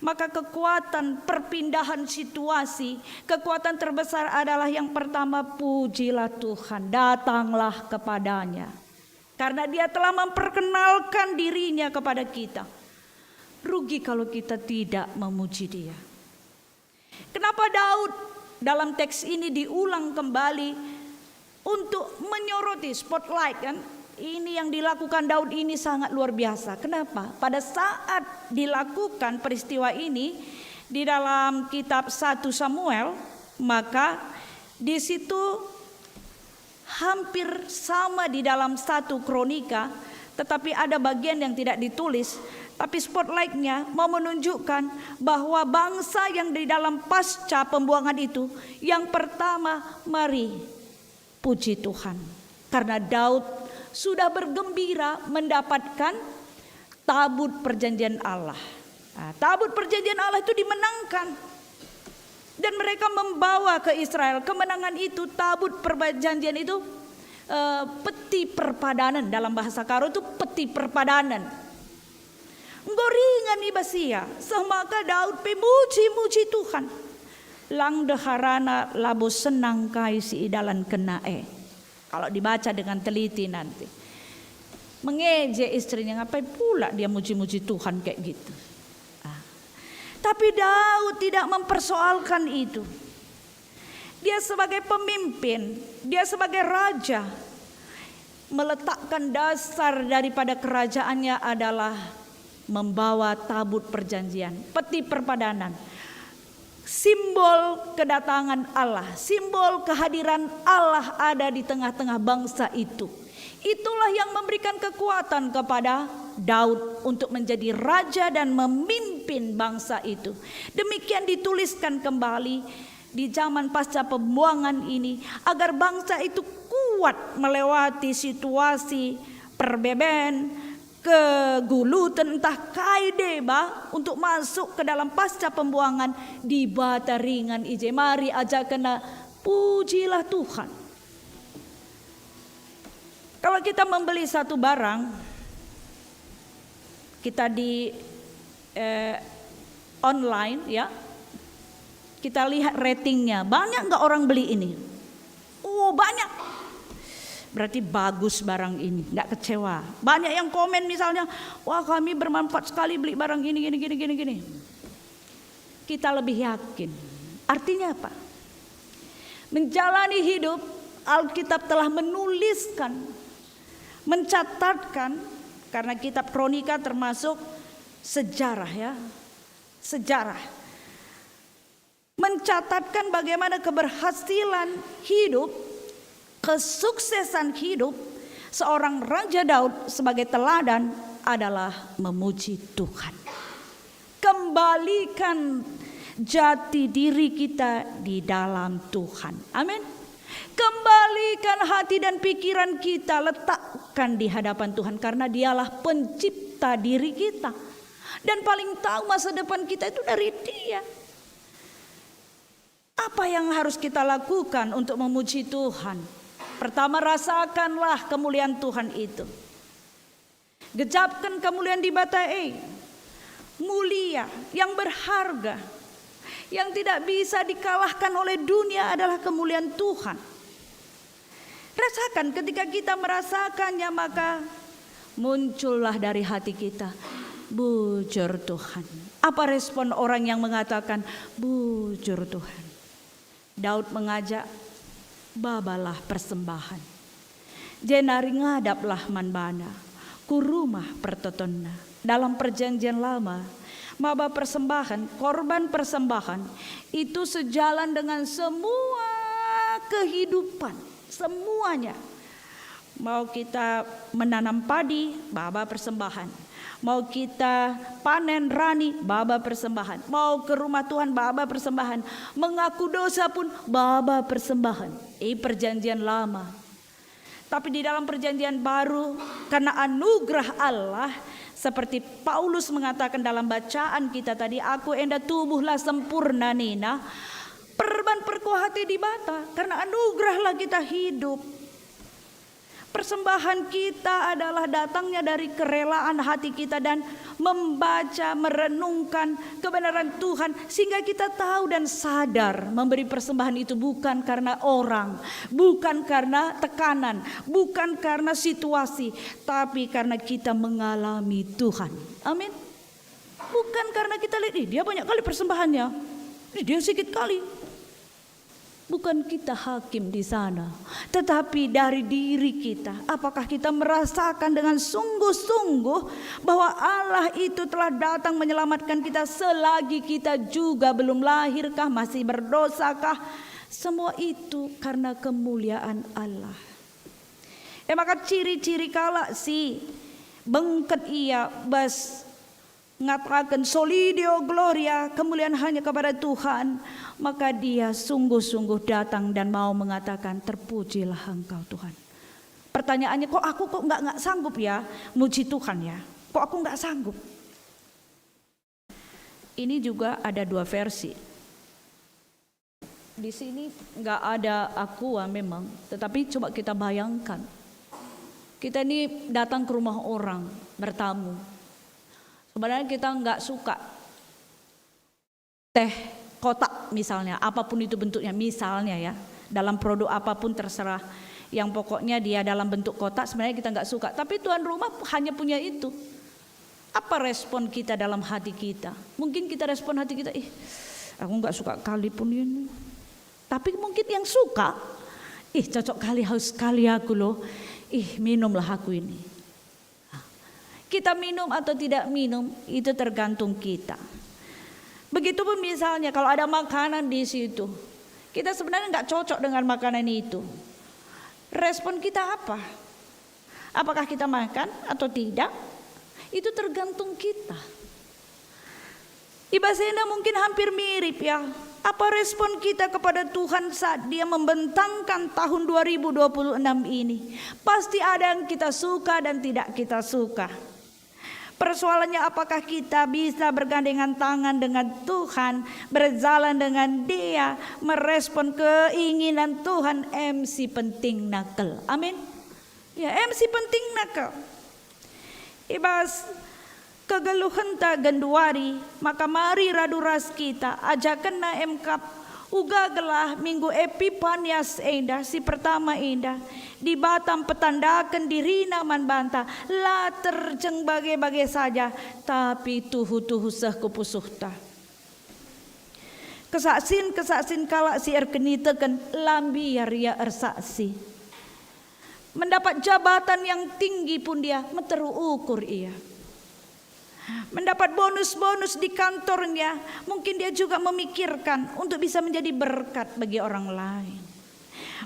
maka kekuatan perpindahan situasi, kekuatan terbesar adalah yang pertama, pujilah Tuhan, datanglah kepada-Nya. Karena Dia telah memperkenalkan diri-Nya kepada kita. Rugi kalau kita tidak memuji Dia. Kenapa Daud dalam teks ini diulang kembali untuk menyoroti spotlight, kan? Ini yang dilakukan Daud ini sangat luar biasa. Kenapa? Pada saat dilakukan peristiwa ini di dalam kitab satu Samuel, maka di situ hampir sama di dalam satu Kronika, tetapi ada bagian yang tidak ditulis, tapi spotlight-nya mau menunjukkan bahwa bangsa yang di dalam pasca pembuangan itu, yang pertama, mari puji Tuhan. Karena Daud sudah bergembira mendapatkan tabut perjanjian Allah. Nah, tabut perjanjian Allah itu dimenangkan. Dan mereka membawa ke Israel kemenangan itu, tabut perjanjian itu, eh, peti perpadanan, dalam bahasa Karo itu peti perpadanan. Enggo ringan i bas ia, seh maka Daud pe muji-muji Tuhan. Lang ndeharana labo senang kai si idalankenna e. Kalau dibaca dengan teliti nanti. Mengeje istrinya, "Ngapai pula dia muji-muji Tuhan kayak gitu?" Ah. Tapi Daud tidak mempersoalkan itu. Dia sebagai pemimpin, dia sebagai raja, meletakkan dasar daripada kerajaannya adalah membawa tabut perjanjian, peti perpadanan. Simbol kedatangan Allah, simbol kehadiran Allah ada di tengah-tengah bangsa itu. Itulah yang memberikan kekuatan kepada Daud untuk menjadi raja dan memimpin bangsa itu. Demikian dituliskan kembali di zaman pasca pembuangan ini, agar bangsa itu kuat melewati situasi perbeben, keguluten, ntah kai deba untuk masuk ke dalam pasca pembuangan. Dibata ringan i je, mari ajakenna, pujilah Tuhan. Kalau kita membeli satu barang, kita di, eh, online, ya, kita lihat ratingnya, banyak nggak orang beli ini? Oh, banyak. Berarti bagus barang ini, nggak kecewa. Banyak yang komen misalnya, "Wah, kami bermanfaat sekali beli barang ini, gini, gini, gini, gini." Kita lebih yakin. Artinya apa? Menjalani hidup, Alkitab telah menuliskan, mencatatkan, karena kitab Kronika termasuk sejarah, ya. Sejarah. Mencatatkan bagaimana keberhasilan hidup, kesuksesan hidup seorang Raja Daud sebagai teladan adalah memuji Tuhan. Kembalikan jati diri kita di dalam Tuhan. Amin. Kembalikan hati dan pikiran kita, letakkan di hadapan Tuhan, karena Dialah pencipta diri kita. Dan paling tahu masa depan kita itu dari Dia. Apa yang harus kita lakukan untuk memuji Tuhan? Pertama, rasakanlah kemuliaan Tuhan itu. Gejapken kemuliaan Dibata e. Mulia, yang berharga, yang tidak bisa dikalahkan oleh dunia adalah kemuliaan Tuhan. Rasakan, ketika kita merasakannya, maka muncullah dari hati kita, "Bujur, Tuhan." Apa respon orang yang mengatakan, "Bujur, Tuhan"? Daud mengajak, "Babalah persembahan." Jenari ngadaplah man bana, ku rumah pertotonna. Dalam Perjanjian Lama, maba persembahan, korban persembahan, itu sejalan dengan semua kehidupan, semuanya. Mau kita menanam padi, baba persembahan. Mau kita panen rani, baba persembahan. Mau ke rumah Tuhan, baba persembahan. Mengaku dosa pun, baba persembahan. I Perjanjian Lama. Tapi di dalam Perjanjian Baru, karena anugerah Allah, Seperti Paulus mengatakan dalam bacaan kita tadi, "Aku enda tubuhlah sempurna," nina, perban perkuah ate Dibata, karena anugerahlah kita hidup. Persembahan kita adalah datangnya dari kerelaan hati kita dan membaca, merenungkan kebenaran Tuhan, sehingga kita tahu dan sadar memberi persembahan itu bukan karena orang, bukan karena tekanan, bukan karena situasi, tapi karena kita mengalami Tuhan. Amin. Bukan karena kita lihat, "Ih, dia banyak kali persembahannya. Ih, dia sikit kali." Bukan kita hakim di sana, tetapi dari diri kita. Apakah kita merasakan dengan sungguh-sungguh bahwa Allah itu telah datang menyelamatkan kita selagi kita juga belum lahirkah, masih berdosakah? Semua itu karena kemuliaan Allah. E maka ciri-ciri kalak si bengket ia bas ngataken, "Soli Deo Gloria, kemuliaan hanya kepada Tuhan," maka dia sungguh-sungguh datang dan mau mengatakan, "Terpujilah Engkau, Tuhan." Pertanyaannya, "Kok aku kok nggak, nggak sanggup ya muji Tuhan ya? Kok aku nggak sanggup?" Ini juga ada dua versi. Di sini nggak ada aqua memang, tetapi coba kita bayangkan. Kita ini datang ke rumah orang, bertamu. Sebenarnya kita nggak suka teh kotak misalnya, apapun itu bentuknya, misalnya ya, dalam produk apapun terserah. Yang pokoknya dia dalam bentuk kotak, sebenarnya kita nggak suka. Tapi tuan rumah hanya punya itu. Apa respon kita dalam hati kita? Mungkin kita respon hati kita, "Ih, aku nggak suka kali pun ini." Tapi mungkin yang suka, "Ih, cocok kali, haus kali aku loh. Ih, minumlah aku ini." Kita minum atau tidak minum, itu tergantung kita. Begitupun misalnya kalau ada makanan di situ, kita sebenarnya nggak cocok dengan makanan itu. Respon kita apa? Apakah kita makan atau tidak? Itu tergantung kita. I bas enda mungkin hampir mirip ya. Apa respon kita kepada Tuhan saat Dia membentangkan tahun dua ribu dua puluh enam ini? Pasti ada yang kita suka dan tidak kita suka. Persoalannya, apakah kita bisa bergandengan tangan dengan Tuhan, berjalan dengan Dia, merespon keinginan Tuhan? Em si penting nakel. Amin. Ya, em si penting nakel. I bas kegeluhenta genduari, maka mari radu ras kita, ajakenna emkap uga gelah Minggu Epipanias enda, si pertama enda, Dibata mpetandaken diriNa man banta, la terjeng bage-bage saja, tapi tuhu-tuhu seh ku pusuhta. Kesaksin-kesaksin kalak si erkiniteken la mbiar ia ersaksi. Mendapat jabatan yang tinggi pun dia meteru ukur ia. Mendapat bonus-bonus di kantornya, mungkin dia juga memikirkan untuk bisa menjadi berkat bagi orang lain.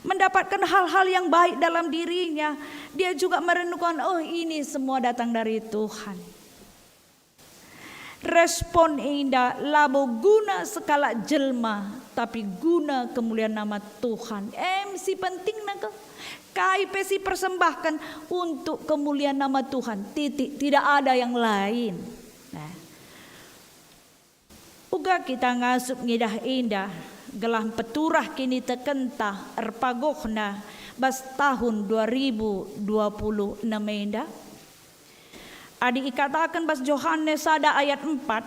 Mendapatkan hal-hal yang baik dalam dirinya, dia juga merenungkan, "Oh, ini semua datang dari Tuhan." Respon enda labo guna sekalak jelma, tapi guna kemulian nama Tuhan. Em si penting nakel, kai pe si persembahken untuk kemulian nama Tuhan. Titik, tidak ada yang lain. Nah. Uga kita ngasup ngidah enda, gelah mpeturah kinitekenta erpaguhna bas tahun dua ribu dua puluh enam enda. Adi ikataken bas Johanes sada ayat empat,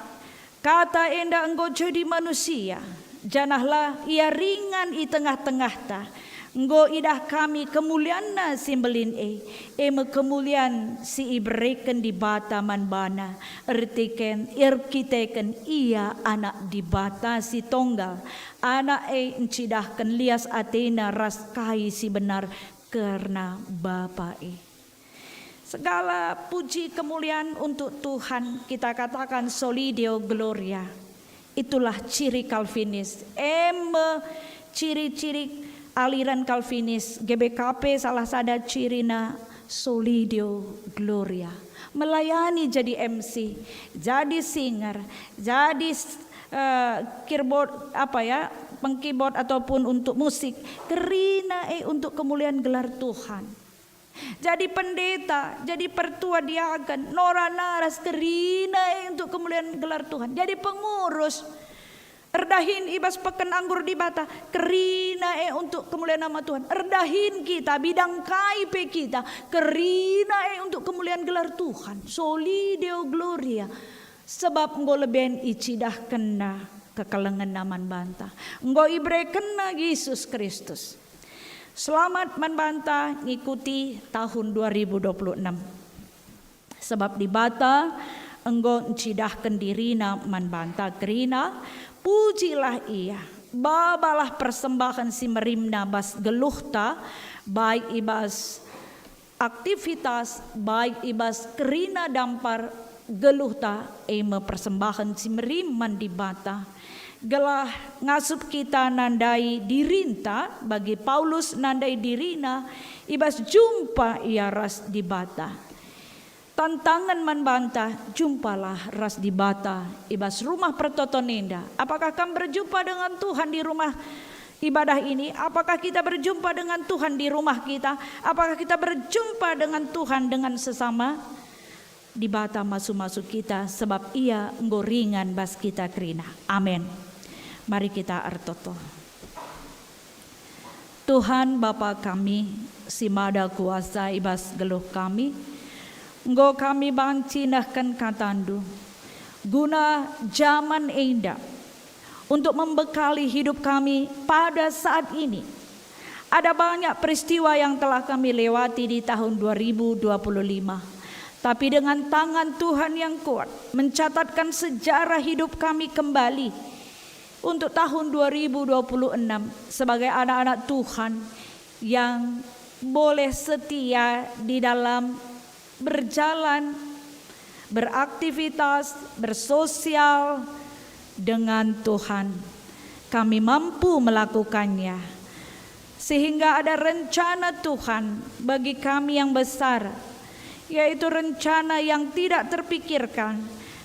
"Kata enda enggo jadi manusia, janahlah ia ringan i tengah-tengahta. Enggo idah kami kemulianna si mbelin e, e me kemulian si ibereken Dibata man bana, ertiken, erkiteken ia Anak Dibata si Tonggal. Anak e ncidahken lias atena ras kai si benar kerna Bapa e." Segala puji kemulian untuk Tuhan, kita katakan Soli Deo Gloria. Itulah ciri Calvinis. Em me ciri-ciri aliran Calvinis, G B K P salah sada cirina Soli Deo Gloria. Melayani jadi M C, jadi singer, jadi, eh, keyboard, apa ya, pengkeyboard ataupun untuk musik. Kerina, eh, untuk kemuliaan gelar Tuhan. Jadi pendeta, jadi pertua diaken, nora naras kerina e untuk kemulian gelar Tuhan. Jadi pengurus, erdahin i bas peken anggur Dibata, kerina e untuk kemulian nama Tuhan. Erdahin kita, bidang kai pe kita, kerina e untuk kemulian gelar Tuhan. Soli Deo Gloria. Sebab enggo leben icidahkenNa kekelengenNa man banta. Enggo iberekenNa Yesus Kristus. Selamat man banta ngikuti tahun dua ribu dua puluh enam. Sebab Dibata enggo ncidahken diriNa man banta kerina, pujilah Ia, babalah persembahen si merimNa bas geluhta, baik i bas aktivitas, baik i bas kerina dampar geluhta, e me persembahen si merim man Dibata, gelah ngasup kita nandai dirinta, bagi Paulus nandai dirina i bas jumpa ia ras Dibata. Tantangen man banta, jumpalah ras Dibata i bas rumah pertoton enda. Apakah kam berjumpa dengan Tuhan di rumah ibadah ini? Apakah kita berjumpa dengan Tuhan di rumah kita? Apakah kita berjumpa dengan Tuhan dengan sesama? Dibata masu-masu kita, sebab Ia enggo ringan bas kita kerina. Amin. Mari kita ertoto. Tuhan, Bapa kami, si mada kuasa i bas geluh kami, enggo kami banci nehken kataNdu guna jaman enda, untuk membekali hidup kami pada saat ini. Ada banyak peristiwa yang telah kami lewati di tahun dua ribu dua puluh lima, tapi dengan tangan Tuhan yang kuat mencatatkan sejarah hidup kami kembali untuk tahun dua ribu dua puluh enam sebagai anak-anak Tuhan yang boleh setia di dalam berjalan, beraktivitas, bersosial dengan Tuhan. Kami mampu melakukannya, sehingga ada rencana Tuhan bagi kami yang besar, yaitu rencana yang tidak terpikirkan,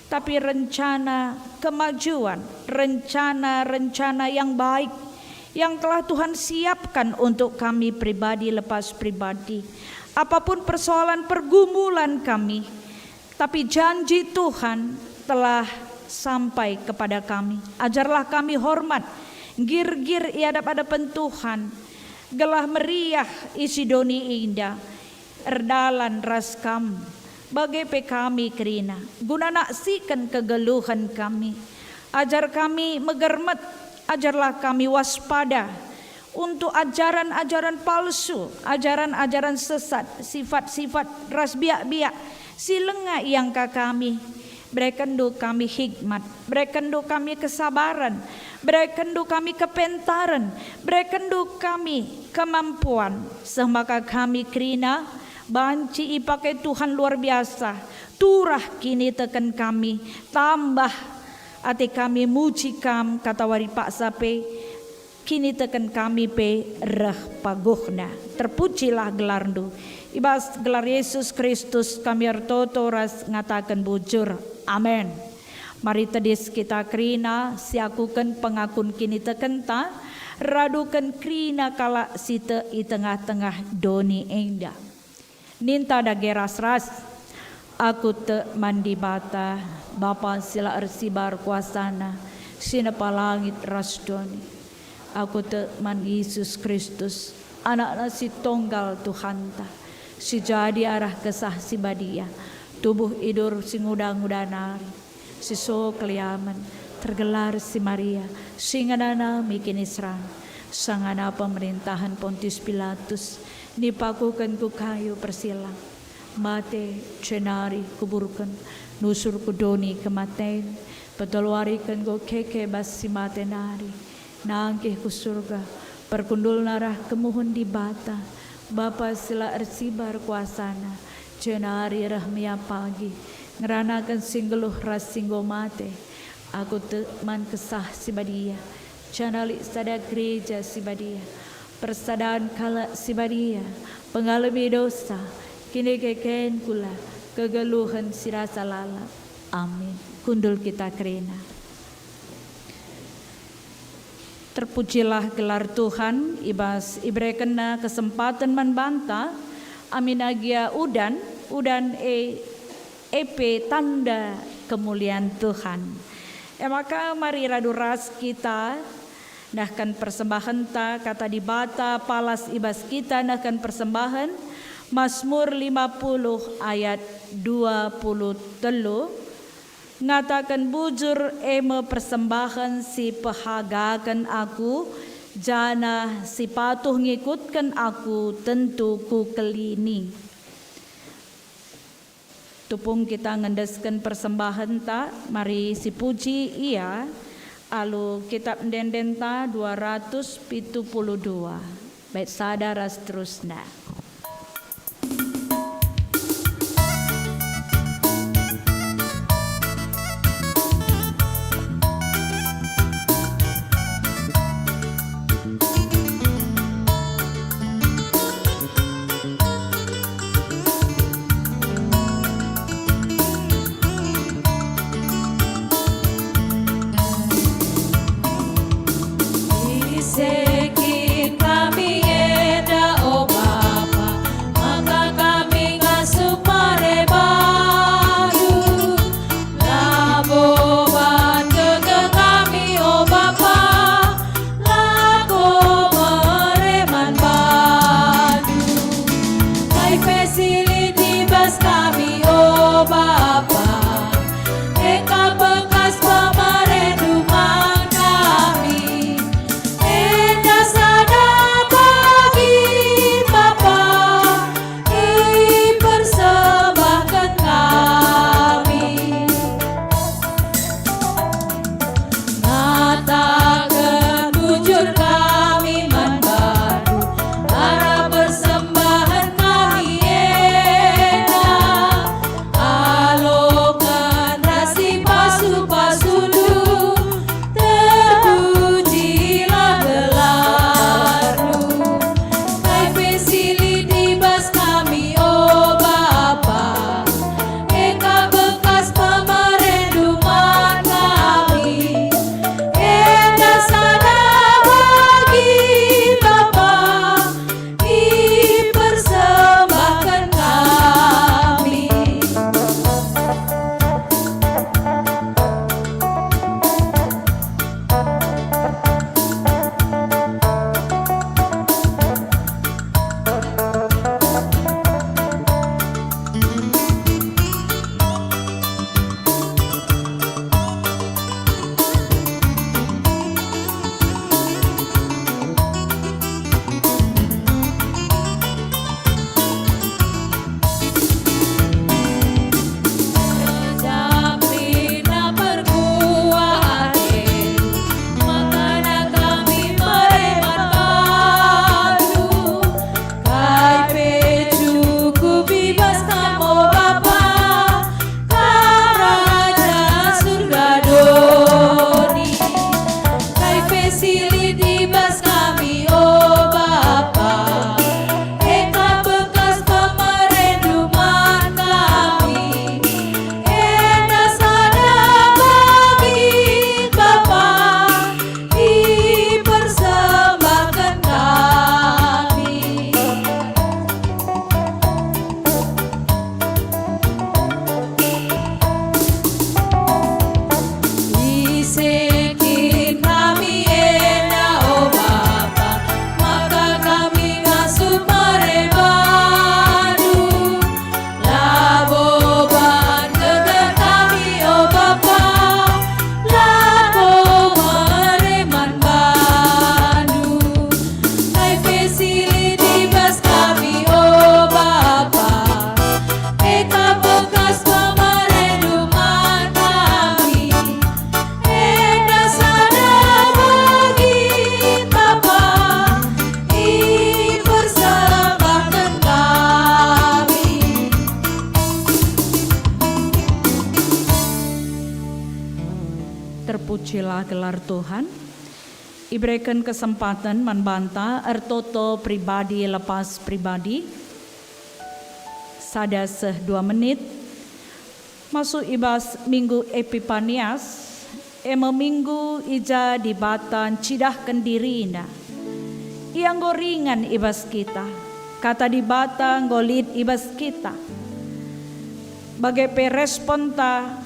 tapi rencana kemajuan, rencana-rencana yang baik yang telah Tuhan siapkan untuk kami pribadi lepas pribadi. Apapun persoalan pergumulan kami, tapi janji Tuhan telah sampai kepada kami. Ajarlah kami hormat, nggirgir i adap-adepen Tuhan, gelah meriah isi doni enda, erdalan ras Kam, bage pe kami kerina, guna naksiken kegeluhen kami. Ajar kami megermet, ajarlah kami waspada untuk ajaran-ajaran palsu, ajaran-ajaran sesat, sifat-sifat ras biak-biak si langa iangka kami. BerekenNdu kami hikmat, berekenNdu kami kesabaren, berekenNdu kami kepentaren, berekenNdu kami kemampuan, seh maka kami kerina banci ipake Tuhan luar biasa. Turah kiniteken kami, tambah ate kami muji Kam, katawari paksa pe kiniteken kami pe reh paguhna. Terpujilah gelarNdu. I bas gelar Yesus Kristus kami ertoto ras ngataken bujur. Amen. Mari tedis kita kerina siakuken pengakun kinitekenta, raduken kerina kalak si tek i tengah-tengah doni enda. Ninta dage ras-ras, "Aku tek man Dibata, Bapa si la ersibar kuasaNa, si nepa langit ras doni. Aku tek man Yesus Kristus, AnakNa si Tonggal Tuhanta, si jadi arah Kesah Si Badia, tubuh idur si nguda-nguda nari, si so keliamen, tergelar si Maria, si ngenanami kiniseran, sangana pemerintahen Pontius Pilatus, nipakuken ku kayu persilang, mate, jenari kuburken, nusur ku doni kematen, peteluariken enggo keke bas si mate nari, nangkih ku Surga, perkundulna reh kemuhen Dibata, Bapa si la ersibar kuasaNa, jenari reh me Ia pagi, ngeranaken si nggeluh ras si enggo mate. Aku tek man Kesah Si Badia, janah lit sada gereja si badia, persadan kalak si badia, pengalemi dosa, kinekeken kula, kegeluhen si rasa lalap. Amin." Kundul kita kerina. Terpujilah gelar Tuhan, i bas iberekenNa kesempaten man banta Aminna gia udan, udan e, e pe tanda kemulian Tuhan. E maka mari radu ras kita nehken persembahenta, Kata Dibata palas i bas kita nehken persembahen, Masmur lima puluh ayat dua puluh telu. Ngataken bujur e me persembahen si pehagaken aku, janah si patuh ngikutken aku tentu kukelini. Tupung kita ngendesken persembahenta, mari sipuji Ia alu Kitab Ende-endenta dua ratus pitu puluh dua, bait sada ras terusna. Ise kin kami enda, o Bapa, maka kami ngasup mare bandu? Labo ban gegeh kami, o Bapa, lako mere man bandu. Kai pe si lit i bas kami, o Bapa, e ka bekas pemarendu man kami. Enda sada bagi, Bapa, ipersembahken kami. Ngataken bujur kami man bandu, arah persembahen kami enda. Aloken ras ipasu-pasundu, terpujilah gelarNdu. Kai pe si lit i bas kami, o Bapa, e ka bekas pemarendu man kami. Enda sada bagi, Bapa, ipersembahken kami. Kejam kerina perkuah ate, makana kami mere man bandu. Kai pe cukup i bas Kam, o Bapa, Kam Raja Surga doni. Kai pe si lit i bas kami, o Bapa, e ka bekas pemarendu man kami. Enda sada bagi, Bapa, ipersembahken kami. Ise kin kami enda, o Bapa, maka kami ngasup mere bandu. Labo ban gegeh kami, o Bapa, lako mere man bandu. Kai pe si lit i bas kami, o Bapa, e ka bekas pemarendu man kami. Enda sada bagi, Bapa, ipersembahken kami. Terpujilah gelar Tuhan. Ibereken kesempaten man banta ertoto pribadi lepas pribadi, sada seh dua menit, masuk i bas Minggu Epipanias, e me minggu i ja Dibata ncidahken diriNa. Ia enggo ringan i bas kita. Kata Dibata enggo lit i bas kita. Bage pe responta,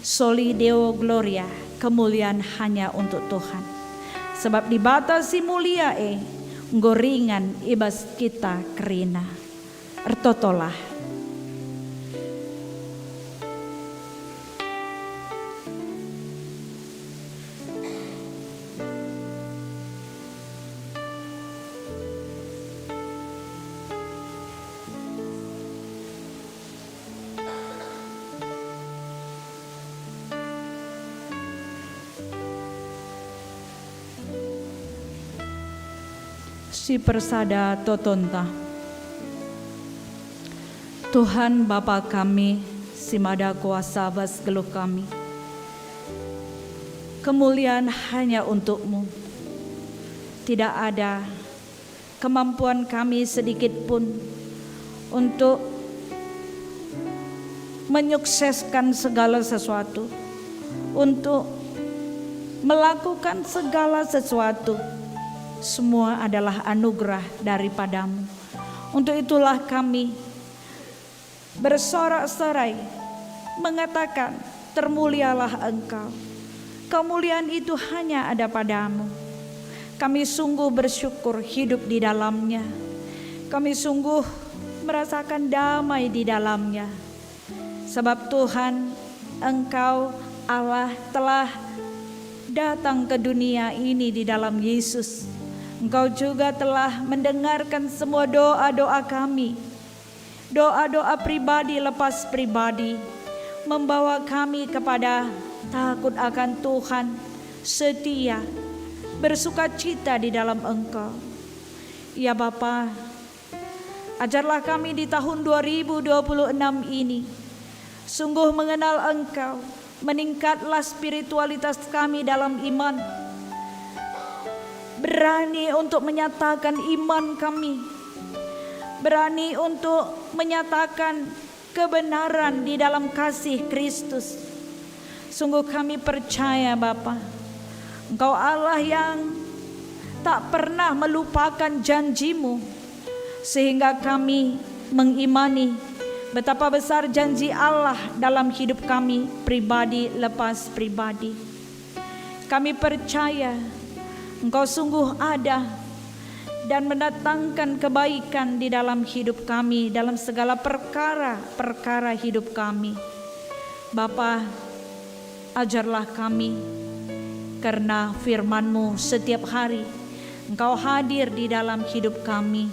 Soli Deo Gloria, kemulian hanya untuk Tuhan. Sebab Dibata si mulia e enggo ringan i bas kita kerina. Ertotolah. Si persada totonta. Tuhan Bapa kami si mada kuasa bas geluh kami, kemulian hanya untuk-Mu. Tidak ada kemampuan kami sedikit pun untuk menyukseskan segala sesuatu, untuk melakukan segala sesuatu. Semua adalah anugerah daripada-Mu. Untuk itulah kami bersorak-sorai mengatakan, "Termulialah Engkau. Kemuliaan itu hanya ada pada-Mu." Kami sungguh bersyukur hidup di dalamnya. Kami sungguh merasakan damai di dalamnya. Sebab Tuhan, Engkau Allah telah datang ke dunia ini di dalam Yesus. Engkau juga telah mendengarkan semua doa-doa kami. Doa-doa pribadi lepas pribadi membawa kami kepada takut akan Tuhan, setia, bersukacita di dalam Engkau. Ya Bapa, ajarlah kami di tahun dua ribu dua puluh enam ini sungguh mengenal Engkau, meningkatlah spiritualitas kami dalam iman, berani untuk menyatakan iman kami, berani untuk menyatakan kebenaran di dalam kasih Kristus. Sungguh kami percaya, Bapa, Engkau Allah yang tak pernah melupakan janji-Mu, sehingga kami mengimani betapa besar janji Allah dalam hidup kami pribadi lepas pribadi. Kami percaya Engkau sungguh ada dan mendatangkan kebaikan di dalam hidup kami, dalam segala perkara-perkara hidup kami. Bapa, ajarlah kami, karena firman-Mu setiap hari Engkau hadir di dalam hidup kami.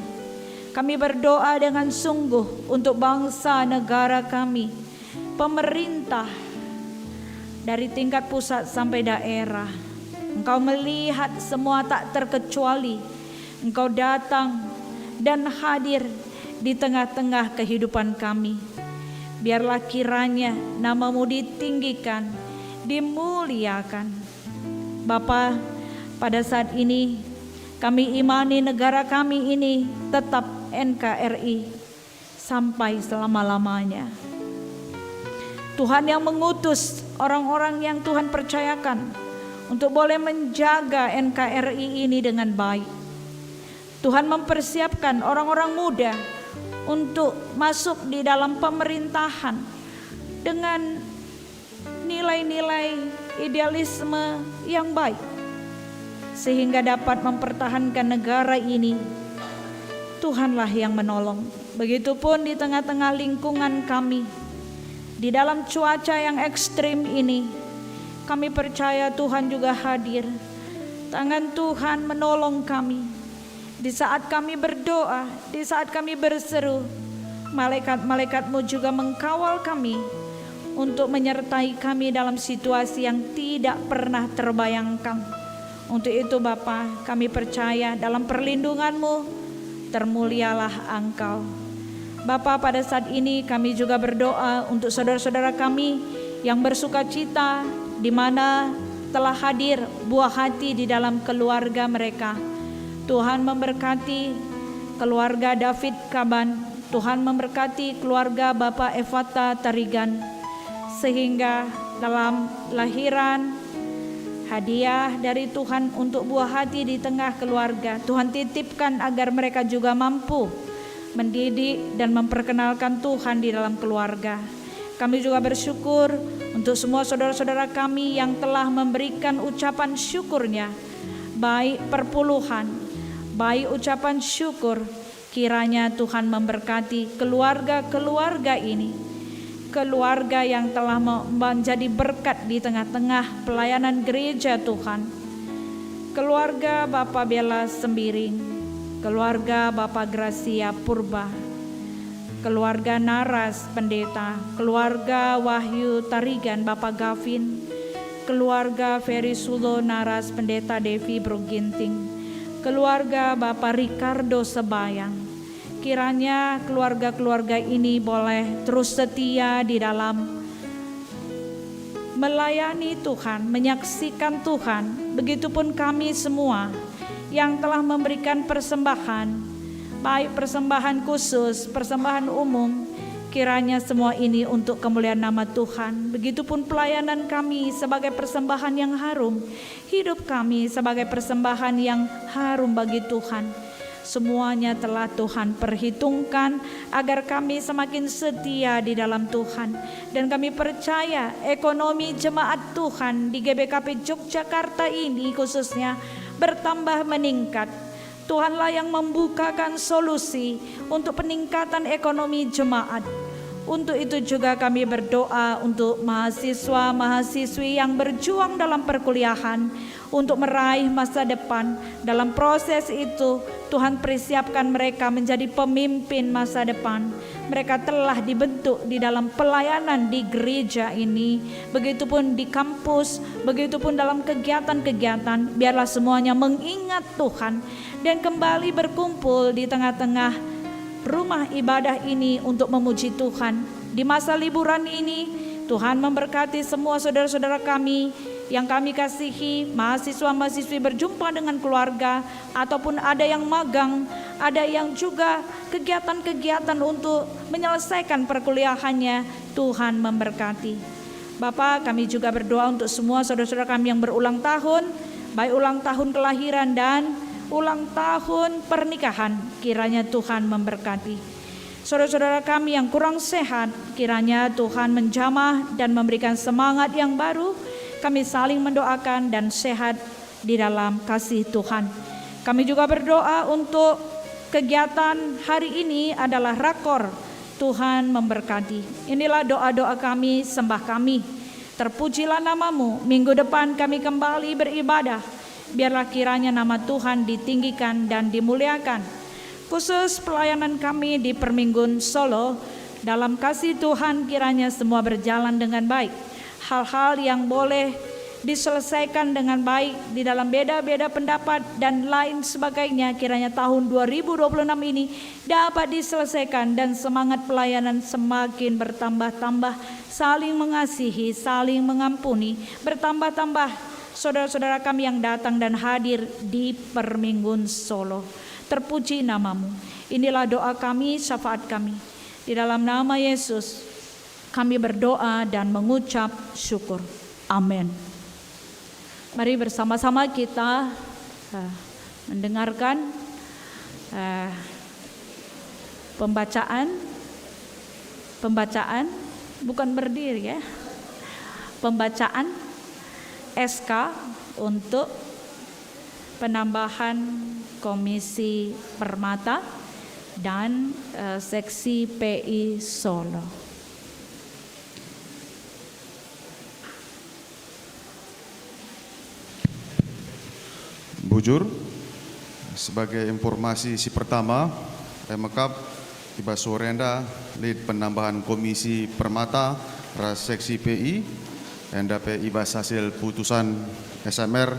Kami berdoa dengan sungguh untuk bangsa negara kami, pemerintah, dari tingkat pusat sampai daerah. Engkau melihat semua tak terkecuali. Engkau datang dan hadir di tengah-tengah kehidupan kami. Biarlah kiranya nama-Mu ditinggikan, dimuliakan. Bapa, pada saat ini kami imani negara kami ini tetap N K R I sampai selama-lamanya. Tuhan yang mengutus orang-orang yang Tuhan percayakan untuk boleh menjaga N K R I ini dengan baik. Tuhan mempersiapkan orang-orang muda untuk masuk di dalam pemerintahan dengan nilai-nilai idealisme yang baik, sehingga dapat mempertahankan negara ini. Tuhanlah yang menolong. Begitupun di tengah-tengah lingkungan kami, di dalam cuaca yang ekstrim ini, kami percaya Tuhan juga hadir. Tangan Tuhan menolong kami. Di saat kami berdoa, di saat kami berseru, malaikat-malaikat-Mu juga mengkawal kami untuk menyertai kami dalam situasi yang tidak pernah terbayangkan. Untuk itu, Bapa, kami percaya dalam perlindungan-Mu, termulialah Engkau. Bapa, pada saat ini kami juga berdoa untuk saudara-saudara kami yang bersukacita, di mana telah hadir buah hati di dalam keluarga mereka. Tuhan memberkati keluarga David Kaban. Tuhan memberkati keluarga Bapa Efata Tarigan, sehingga dalam lahiran hadiah dari Tuhan untuk buah hati di tengah keluarga, Tuhan titipkan agar mereka juga mampu mendidik dan memperkenalkan Tuhan di dalam keluarga. Kami juga bersyukur untuk semua saudara-saudara kami yang telah memberikan ucapan syukurnya, baik perpuluhan, baik ucapan syukur. Kiranya Tuhan memberkati keluarga-keluarga ini, keluarga yang telah me-, menjadi berkat di tengah-tengah pelayanan gereja Tuhan. Keluarga Bapa Bela Sembiring, keluarga Bapa Gracia Purba, keluarga Naras Pendeta, keluarga Wahyu Tarigan Bapa Gavin, keluarga Ferry Sulo Naras Pendeta Devi Bro Ginting, keluarga Bapa Ricardo Sebayang. Kiranya keluarga-keluarga ini boleh terus setia di dalam melayani Tuhan, menyaksikan Tuhan. Begitupun kami semua yang telah memberikan persembahan, baik persembahan khusus, persembahan umum, kiranya semua ini untuk kemuliaan nama Tuhan. Begitupun pelayanan kami sebagai persembahan yang harum, hidup kami sebagai persembahan yang harum bagi Tuhan. Semuanya telah Tuhan perhitungkan agar kami semakin setia di dalam Tuhan. Dan kami percaya ekonomi jemaat Tuhan di G B K P Yogyakarta ini khususnya bertambah meningkat. Tuhanlah yang membukakan solusi untuk peningkatan ekonomi jemaat. Untuk itu juga kami berdoa untuk mahasiswa-mahasiswi yang berjuang dalam perkuliahan untuk meraih masa depan. Dalam proses itu, Tuhan persiapkan mereka menjadi pemimpin masa depan. Mereka telah dibentuk di dalam pelayanan di gereja ini, begitupun di kampus, begitupun dalam kegiatan-kegiatan. Biarlah semuanya mengingat Tuhan dan kembali berkumpul di tengah-tengah rumah ibadah ini untuk memuji Tuhan. Di masa liburan ini, Tuhan memberkati semua saudara-saudara kami yang kami kasihi, mahasiswa-mahasiswi berjumpa dengan keluarga, ataupun ada yang magang, ada yang juga kegiatan-kegiatan untuk menyelesaikan perkuliahannya. Tuhan memberkati. Bapa, kami juga berdoa untuk semua saudara-saudara kami yang berulang tahun, baik ulang tahun kelahiran dan ulang tahun pernikahan. Kiranya Tuhan memberkati. Saudara-saudara kami yang kurang sehat, kiranya Tuhan menjamah dan memberikan semangat yang baru. Kami saling mendoakan dan sehat di dalam kasih Tuhan. Kami juga berdoa untuk kegiatan hari ini adalah rakor. Tuhan memberkati. Inilah doa-doa kami, sembah kami. Terpujilah nama-Mu. Minggu depan kami kembali beribadah. Biarlah kiranya nama Tuhan ditinggikan dan dimuliakan. Khusus pelayanan kami di Perminggun Solo, dalam kasih Tuhan kiranya semua berjalan dengan baik. Hal-hal yang boleh diselesaikan dengan baik di dalam beda-beda pendapat dan lain sebagainya, kiranya tahun dua ribu dua puluh enam ini dapat diselesaikan dan semangat pelayanan semakin bertambah-tambah, saling mengasihi, saling mengampuni, bertambah-tambah saudara-saudara kami yang datang dan hadir di Perminggun Solo. Terpuji nama-Mu. Inilah doa kami, syafaat kami. Di dalam nama Yesus, kami berdoa dan mengucap syukur. Amin. Mari bersama-sama kita, eh, mendengarkan, eh, pembacaan, pembacaan, bukan berdiri ya, pembacaan S K untuk penambahan Komisi Permata dan, eh, Seksi P I Solo. Bujur, sebagai informasi si pertama, e mekap i bas wari enda lit penambahan Komisi Permata ras Seksi P I, enda pe i bas hasil putusan S M R,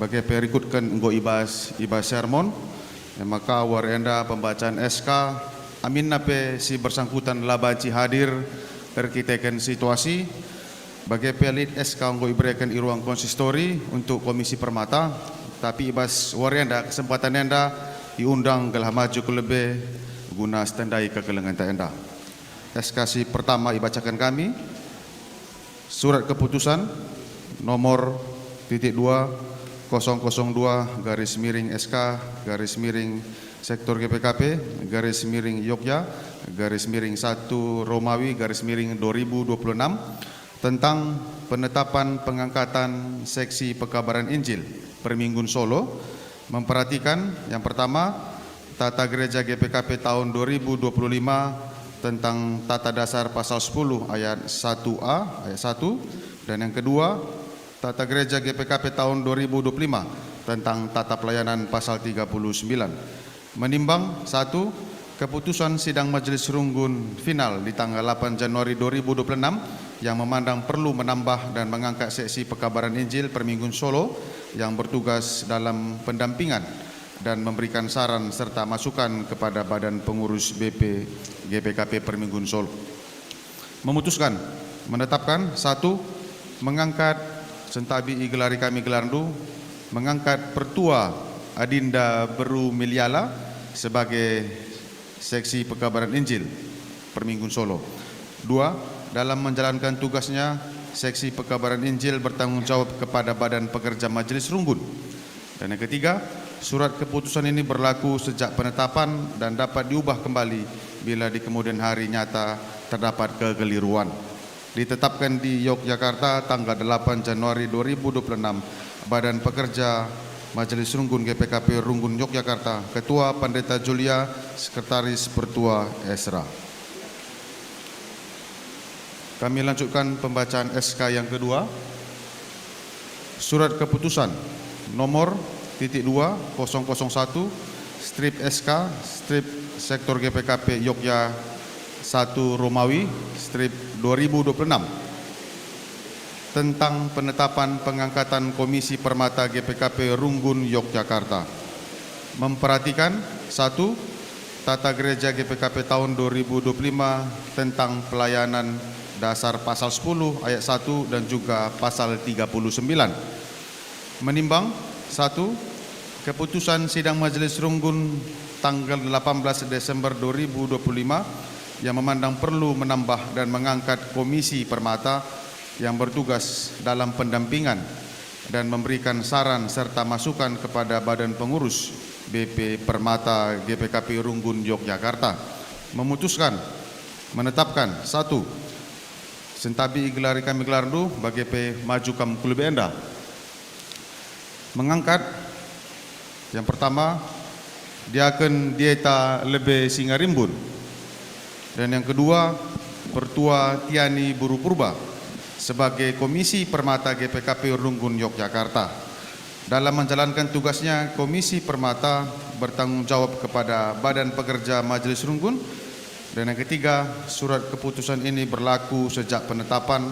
bage pe rikutken enggo i bas, i bas sermon. E maka wari enda pembacaan S K, aminna pe si bersangkutan la banci hadir erkiteken situasi, bage pe lit S K enggo ibereken i ruang konsistori untuk Komisi Permata, tapi i bas wari enda kesempatan enda iundang gelah maju ku lebe guna setandai kekelengenta enda. S K si pertama ibacaken kami, Surat Keputusan nomor titik dua kosong kosong dua garis miring S K garis miring Sektor G P K P, garis miring Yogya, garis miring satu Romawi, garis miring dua ribu dua puluh enam, tentang penetapan pengangkatan seksi pekabaran Injil Perminggun Solo, memperhatikan, yang pertama, Tata Gereja G P K P tahun dua ribu dua puluh lima tentang Tata Dasar pasal sepuluh ayat satu A, ayat satu, dan yang kedua, Tata Gereja G P K P tahun dua ribu dua puluh lima tentang Tata Pelayanan pasal tiga puluh sembilan. Menimbang, satu, keputusan sidang Majelis Runggun final di tanggal delapan Januari dua ribu dua puluh enam yang memandang perlu menambah dan mengangkat seksi pekabaran Injil Perminggun Solo yang bertugas dalam pendampingan dan memberikan saran serta masukan kepada Badan Pengurus B P G P K P Perminggun Solo. Memutuskan, menetapkan, satu, mengangkat, sentabi igelari kami gelarndu, mengangkat Pertua Adinda Beru Miliala sebagai seksi pekabaran Injil Perminggun Solo. Dua, dalam menjalankan tugasnya, seksi pekabaran Injil bertanggung jawab kepada Badan Pekerja Majelis Runggun. Dan yang ketiga, surat keputusan ini berlaku sejak penetapan dan dapat diubah kembali bila di kemudian hari nyata terdapat kekeliruan. Ditetapkan di Yogyakarta tanggal delapan Januari dua ribu dua puluh enam, Badan Pekerja Majelis Runggun G P K P Runggun Yogyakarta, Ketua Pendeta Julia, Sekretaris Pertua Esra. Kami lanjutkan pembacaan S K yang kedua. Surat keputusan nomor titik dua kosong kosong satu strip S K strip sektor G P K P Yogya satu Romawi strip dua ribu dua puluh enam tentang penetapan pengangkatan Komisi Permata G P K P Runggun Yogyakarta. Memperhatikan, satu, Tata Gereja G P K P tahun dua ribu dua puluh lima tentang pelayanan dasar pasal sepuluh ayat satu dan juga pasal tiga puluh sembilan. Menimbang, satu, keputusan sidang Majelis Runggun tanggal delapan belas Desember dua ribu dua puluh lima yang memandang perlu menambah dan mengangkat Komisi Permata yang bertugas dalam pendampingan dan memberikan saran serta masukan kepada Badan Pengurus B P Permata G P K P Runggun Yogyakarta. Memutuskan, menetapkan, satu, sentabi igelari kami gelarndu, bage pe maju kam ku lebe enda. Mengangkat, yang pertama, Diaken Dieta Lebe Singarimbun, dan yang kedua, Pertua Tiani Buru Purba sebagai Komisi Permata G P K P Runggun Yogyakarta. Dalam menjalankan tugasnya, Komisi Permata bertanggung jawab kepada Badan Pekerja Majelis Runggun. Dan yang ketiga, surat keputusan ini berlaku sejak penetapan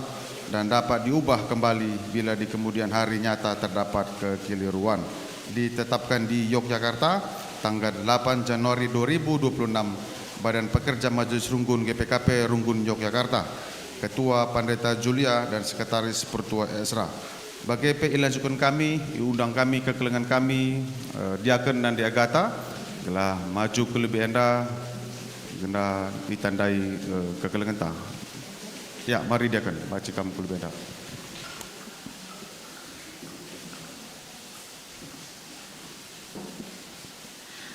dan dapat diubah kembali bila di kemudian hari nyata terdapat kekeliruan. Ditetapkan di Yogyakarta, tanggal delapan Januari dua ribu dua puluh enam, Badan Pekerja Majelis Runggun G P K P Runggun Yogyakarta, Ketua Pandita Julia dan Sekretaris Pertua Esra. Bage pe ilanjutken kami, iundang kami kekelengen kami, eh, Diaken Nande Agata, gelah maju ku lebe enda, guna itandai, eh, kekelengenta. Ya, mari Diaken, maju kam ku lebe enda.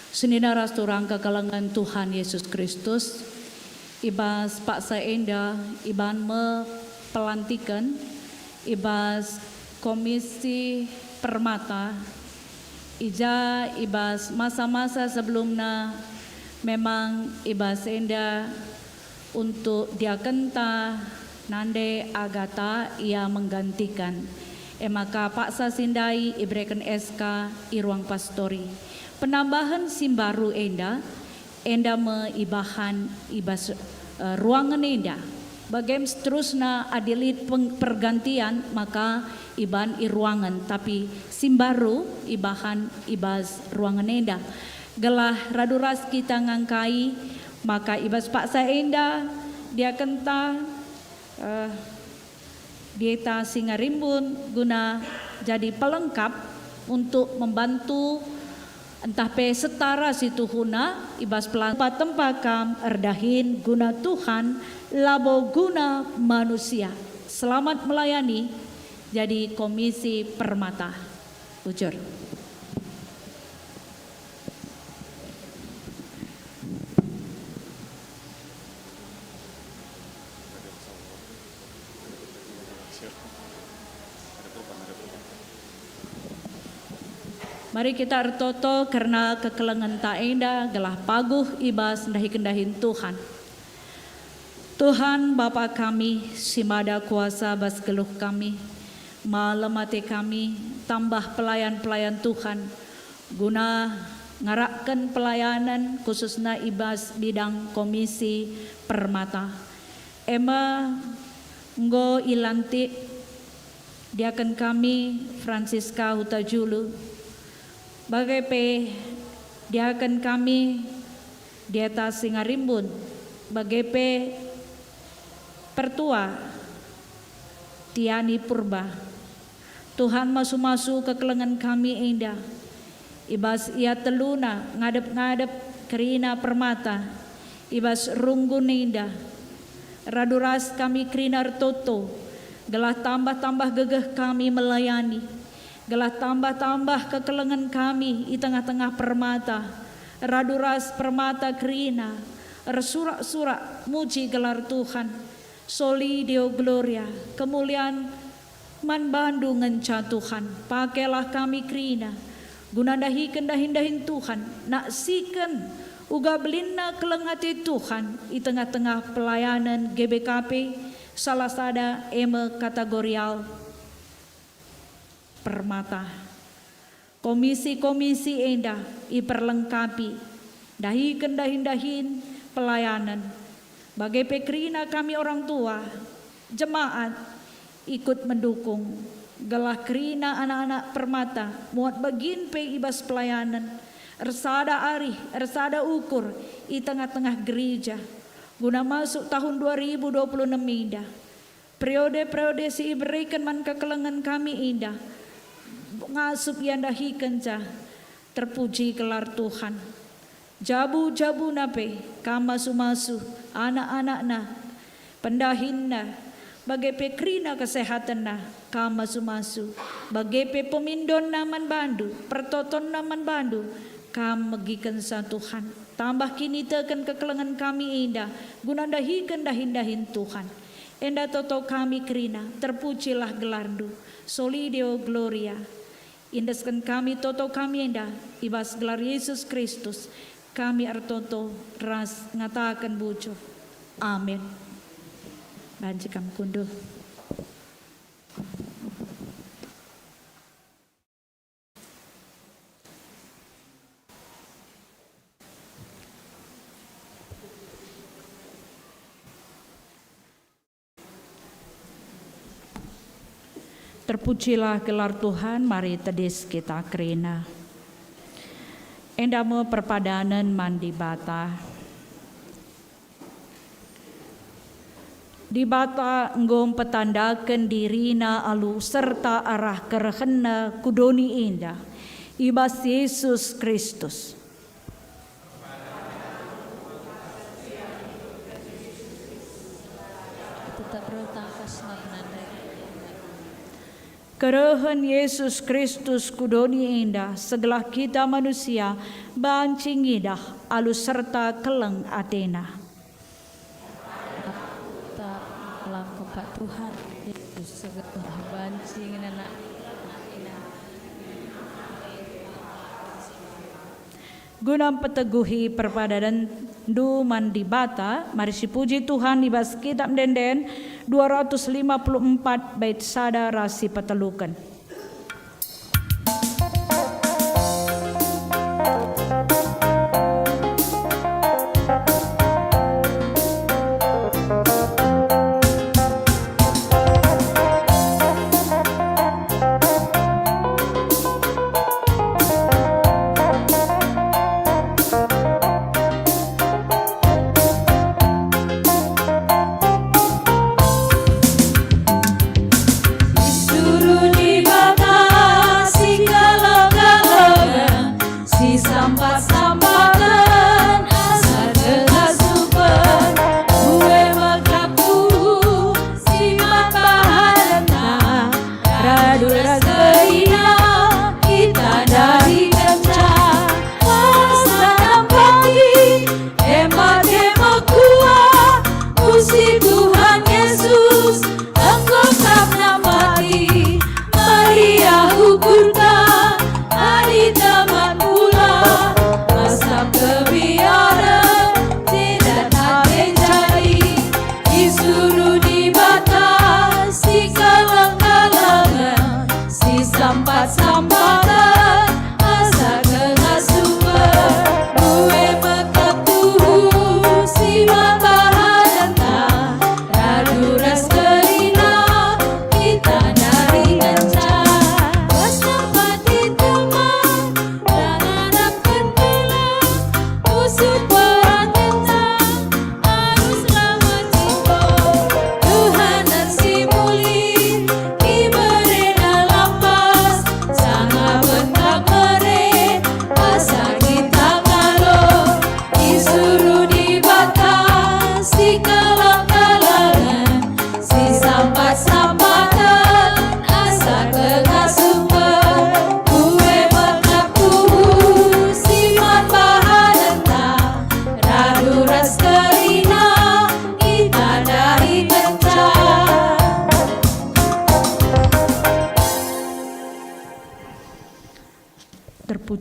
Senina ras turang kekelengen Tuhan Yesus Kristus, i bas paksa enda iban me pelantiken i bas Komisi Permata, i ja i bas masa-masa sebelumna memang i bas enda untuk diakenta Nande Agata ia menggantikan. E maka paksa si ndai ibereken S K i ruang pastori. Penambahen si mbaru enda, enda me ibahan i bas, eh, ruangen enda. Bage me seterusna adi lit peng-, pergantian maka iban i ruangen, tapi si mbaru ibahan i bas ruangen enda. Gelah radu ras kita ngangkai, maka i bas paksa enda diakenta, eh, Dieta Singarimbun guna jadi pelengkap untuk membantu ntah pe setara si tuhuna i bas pelan-, tempa-tempa kam erdahin guna Tuhan, labo guna manusia. Selamat melayani jadi Komisi Permata. Bujur. Mari kita ertoto kerna kekelengenta enda gelah paguh i bas ndahiken dahin Tuhan. Tuhan, Bapa kami, si mada kuasa bas geluh kami, malem ate kami, tambah pelayan-pelayan Tuhan, guna ngarakken pelayanan, khususna i bas bidang Komisi Permata. E me enggo ilantik diaken kami, Francisca Hutajulu, bage pe diaken kami, Diata Singarimbun, bage pe Pertua Tiani Purba. Tuhan, masu-masu kekelengen kami enda. I bas ia teluna ngadep-ngadep kerina Permata, i bas runggun enda. Radu ras kami kerina ertoto, gelah tambah-tambah gegeh kami melayani, gelah tambah-tambah kekelengen kami i tengah-tengah Permata. Radu ras Permata kerina ersurak-surak muji gelar Tuhan. Soli Deo Gloria, kemulian man bandu ngenca Tuhan. Pakelah kami kerina guna ndahiken dahin-dahin Tuhan, naksiken uga belinna keleng ate Tuhan i tengah-tengah pelayanen G B K P, salah sada e me kategorial Permata. Komisi-komisi enda iperlengkapi, ndahiken dahin-dahin pelayanen. Bage pe kerina kami orang tua, jemaat, ikut mendukung, gelah kerina anak-anak Permata muat bagin pe i bas pelayanen, ersada arih, ersada ukur i tengah-tengah gereja, guna masuk tahun dua ribu dua puluh enam enda. Periode-periode si ibereken man kekelengen kami enda ngasup iandahikenca. Terpuji gelar Tuhan. Jabu-jabuna pe Kam masu-masu, anak-anakna, pendahinna, bage pe kerina kesehatenna Kam masu-masu, bage pe pemindonna man bandu, pertotonna man bandu Kam megikenca, Tuhan. Tambah kiniteken kekelengen kami enda guna ndahiken dahin-dahin Tuhan. Enda toto kami kerina, terpujilah gelarNdu. Soli Deo Gloria. Iendesken kami toto kami enda i bas gelar Yesus Kristus, kami ertoto ras ngataken bujur. Amin. Banci kam kunduh. Terpujilah gelar Tuhan, mari tedis kita kerina. Enda me perpadanen man Dibata. Dibata enggo mpetandaken diriNa alu serta arah kerehenNa ku doni enda, i bas Yesus Kristus. Tetap bertangkas maka nandai. Kerehen Yesus Kristus ku doni enda, segelah kita manusia banci ngidah alu serta keleng atena. Tetap lam kempak Tuhan Yesus, segelah banci ngenana. Guna mpeteguhi perpadanenndu man Dibata, mari sipuji Tuhan i bas Kitap Ende-enden dua ratus lima puluh empat bait sada ras sipeteluken.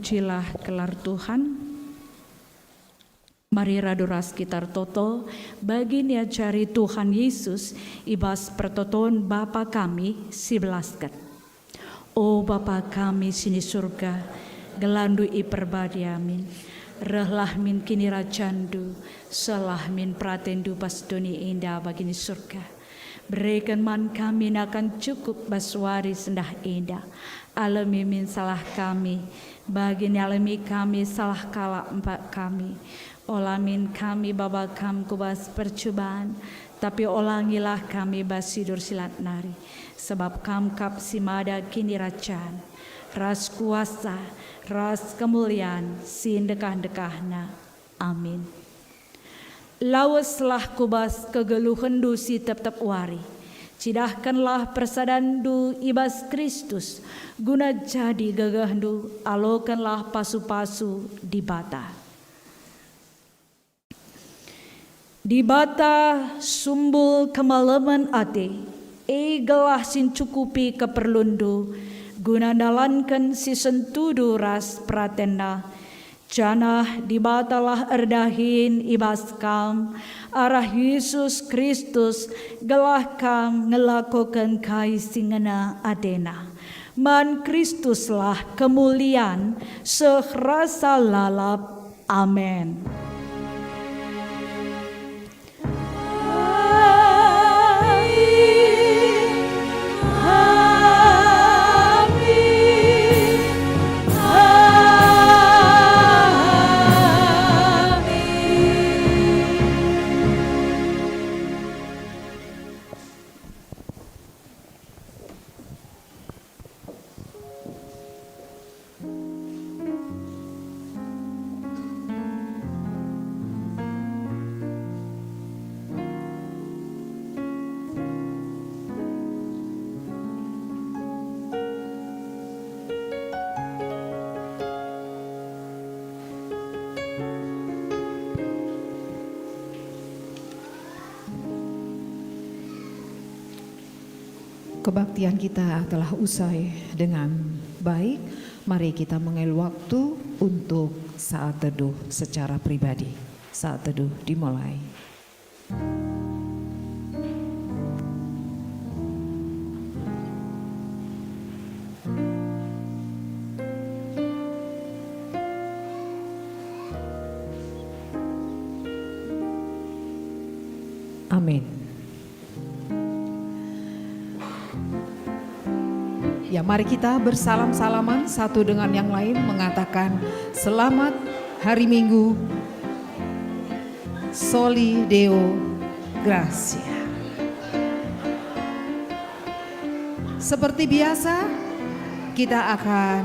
Cilah gelar Tuhan. Mari radu ras kita ertoto bagi niajari Tuhan Yesus i bas pertoton Bapa kami si belasken. O Bapa kami si ni Surga, gelarNdu iperbadi amin. Rehlah min kinirajanNdu, sehlah min peratenNdu bas doni enda bagi ni Surga. Bereken man kami nakan cukup bas wari sendah enda. Alemi min salah kami, bagi nialemi kami salah kalak empak kami. Ola min kami baba Kam ku bas percuban, tapi olangilah kami bas si dur si lat nari, sabap Kam kap si mada kinirajan, ras kuasa, ras kemulian si ndekah-ndekahna. Amin. Laweslah ku bas kegeluhenndu si tep-tep wari. Cidahkenlah persadanndu i bas Kristus, guna jadi gegehndu, alokenlah pasu-pasu Dibata. Dibata sumbul kemalemen ate, e gelah si ncukupi keperlunndu, guna ndalanken si sentudu ras peratenNa. Janah Dibatalah erdahin i bas kam arah Yesus Kristus, gelah kam ngelakoken kai si ngena ateNa. Man Kristuslah kemulian seh rasa lalap. Amen. Kebaktian kita telah usai dengan baik. Mari kita mengambil waktu untuk saat teduh secara pribadi. Saat teduh dimulai. Amin. Ya, mari kita bersalam-salaman satu dengan yang lain, mengatakan, "Selamat Hari Minggu, Soli Deo Gratia." Seperti biasa, kita akan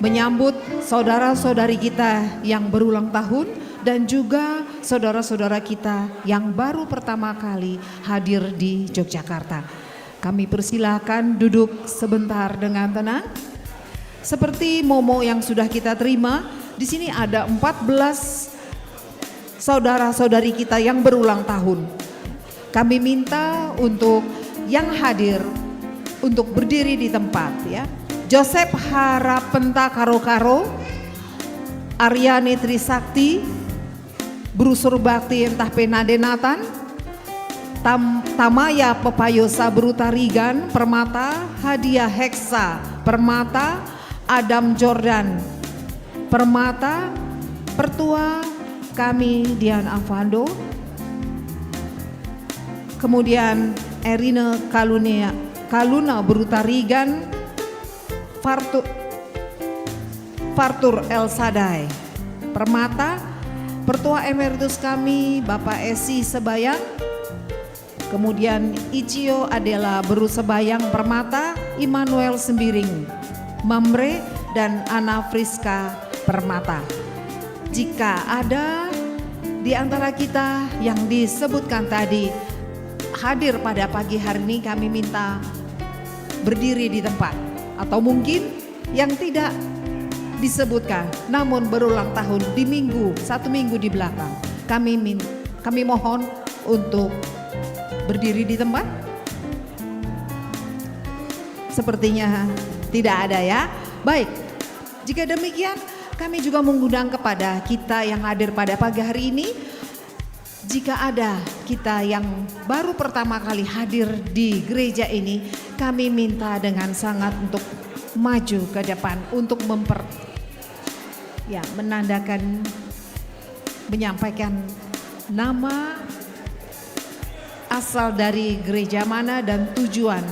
menyambut saudara-saudari kita yang berulang tahun dan juga saudara-saudara kita yang baru pertama kali hadir di Yogyakarta. Kami persilakan duduk sebentar dengan tenang. Seperti momo yang sudah kita terima, di sini ada empat belas saudara-saudari kita yang berulang tahun. Kami minta untuk yang hadir untuk berdiri di tempat, ya. Joseph Harapenta Karo-Karo, Aryani Trisakti, Brusur Bakti ntah pe Nade Nathan, Tam-, Tamaya Pepayosa Beru Tarigan, Permata, Hadiah Heksa, Permata, Adam Jordan, Permata, Pertua kami Dian Avando, kemudian Erina Kalunia, Kaluna Beru Tarigan, Fartu-, Fartur El Sadai, Permata, Pertua Emeritus kami, Bapak Esi Sebayang, kemudian Icio Adela Beru Sebayang, Permata, Immanuel Sembiring, Mamre, dan Ana Friska, Permata. Jika ada di antara kita yang disebutkan tadi hadir pada pagi hari ini, kami minta berdiri di tempat. Atau mungkin yang tidak disebutkan, namun berulang tahun di minggu, satu minggu di belakang. Kami min-, kami mohon untuk berdiri di tempat. Sepertinya tidak ada, ya. Baik. Jika demikian, kami juga mengundang kepada kita yang hadir pada pagi hari ini. Jika ada kita yang baru pertama kali hadir di gereja ini, kami minta dengan sangat untuk maju ke depan untuk memper-, ya, menandakan, menyampaikan nama, asal dari gereja mana, dan tujuan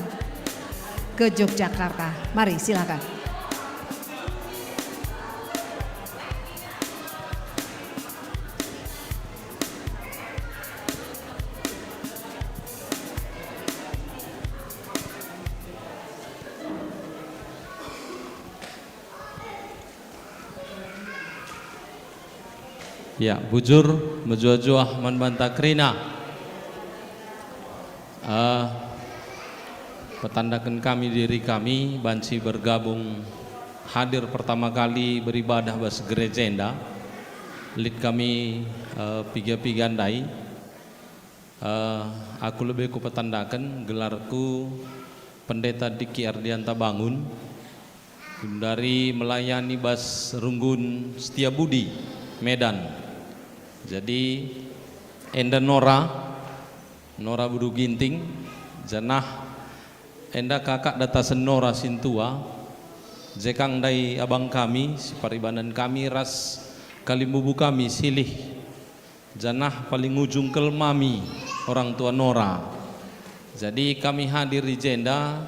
ke Yogyakarta. Mari, silakan. Ya, bujur, mejuah-juah man banta kerina. Eh, petandaken kami diri kami banci bergabung hadir pertama kali beribadah bas gereja enda. Lit kami, eh, piga-piga ndai. Eh, aku lebe kupetandaken gelarku Pendeta Diki Ardianta Bangun. Gundari melayani bas Runggun Setiabudi, Medan. Jadi, enda Nora, Nora Budu Ginting, janah enda kakak datasen Nora sintua, jekang ndai abang kami, siparibanan kami ras kalimbubu kami silih. Janah paling ujung kal mami orang tua Nora. Jadi kami hadir i jenda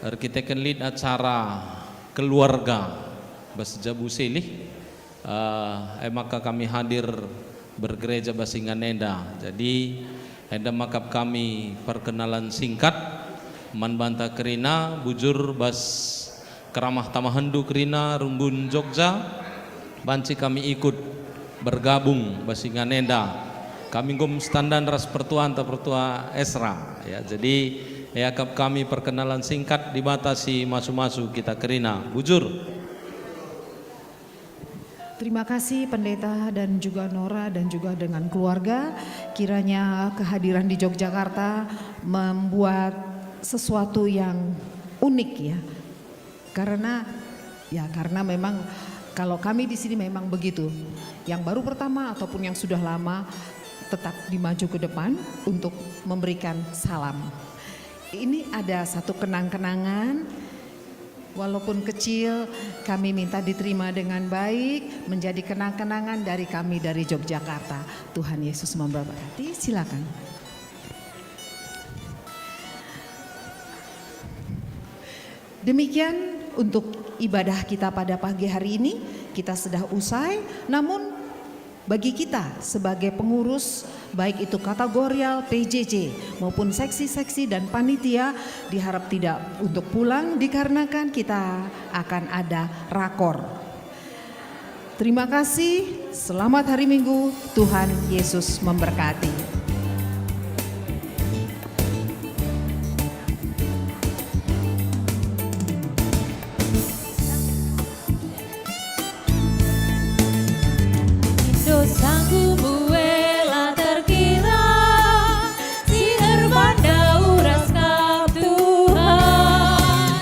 erkiteken lit acara keluarga bas jabu silih, eh, e maka kami hadir bergereja bas ingan enda. Jadi enda maka kami perkenalan singkat man banta kerina bujur bas keramah tamahenndu kerina Runggun Jogja, banci kami ikut bergabung bas ingan enda. Kami nggom setandan ras pertuanta, Pertua Esra, ya. Jadi, iakap kami perkenalan singkat, Dibata si masu-masu kita kerina. Bujur. Terima kasih Pendeta dan juga Nora dan juga dengan keluarga. Kiranya kehadiran di Yogyakarta membuat sesuatu yang unik, ya. Karena, ya, karena memang kalau kami di sini memang begitu. Yang baru pertama ataupun yang sudah lama tetap dimaju ke depan untuk memberikan salam. Ini ada satu kenang-kenangan, walaupun kecil, kami minta diterima dengan baik, menjadi kenang-kenangan dari kami dari Yogyakarta. Tuhan Yesus memberkati. Silakan. Demikian untuk ibadah kita pada pagi hari ini, kita sudah usai. Namun, bagi kita sebagai pengurus, baik itu kategorial, P J J, maupun seksi-seksi dan panitia, diharap tidak untuk pulang dikarenakan kita akan ada rakor. Terima kasih, selamat hari Minggu, Tuhan Yesus memberkati. Dosaku buela terkira, si erbanda uras kap Tuhan,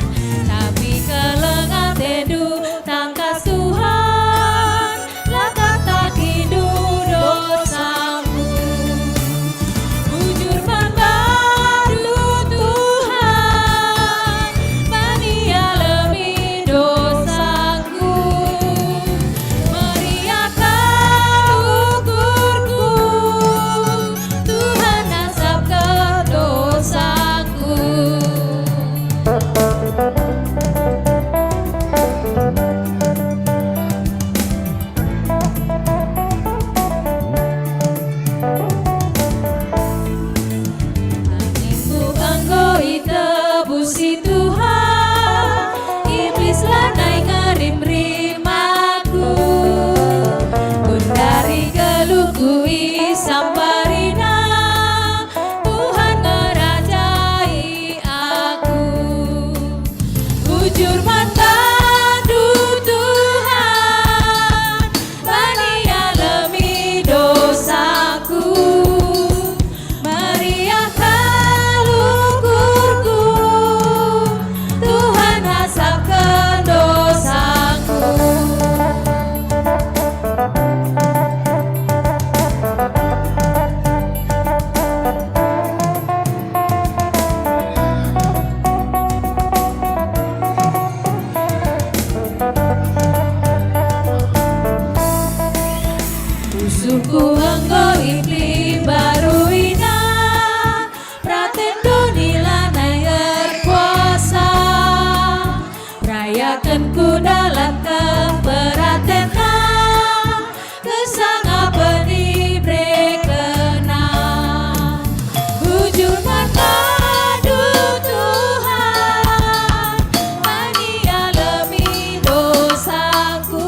tapi keleng atendu tangkas Tuhan, la katakindu dosaku. Bujur man bandu Tuhan, bani alemi dosaku. Meriahken ukurku, Tuhan asapken dosaku. Atenku enggo itebusi Tuhan, Iblis lanai ngerim-rim aku. Gundari geluhku isambarina, Tuhan ngerajai aku. Bujur man bandu Tuhan, bani alemi dosaku. Meriah kal ukurku, Tuhan asapken dosaku. Ku enggo iplimbaruina, peratenku ni lanai erkuasa. Rayaken ku dalanken peratenna, kesangapen iberekenna. Bujur man bandu Tuhan, mani alemi dosaku.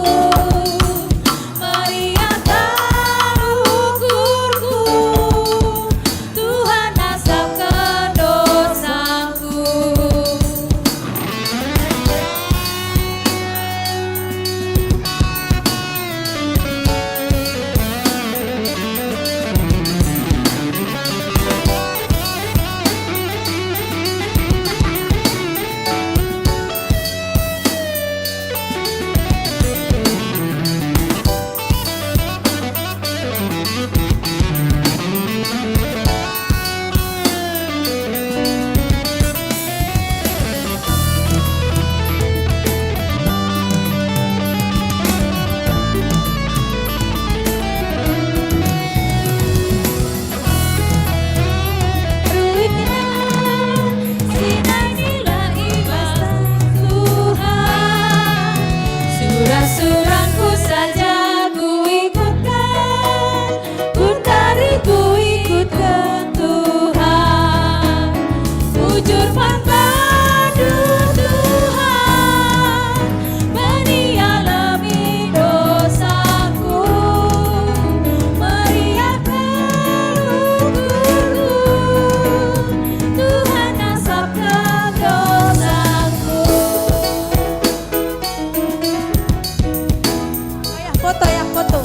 Meriah taruh ukurku, Tuhan asapken dosaku. Ruina, sinai nila i bas Tuhan. Sura-surangku saja kuikutken, ku tari kuikutken Tuhan. Bujur man bandu Tuhan, mani alemi dosaku, meriah taruh ukurku, Tuhan asapken dosaku. Ayah foto, ayah foto.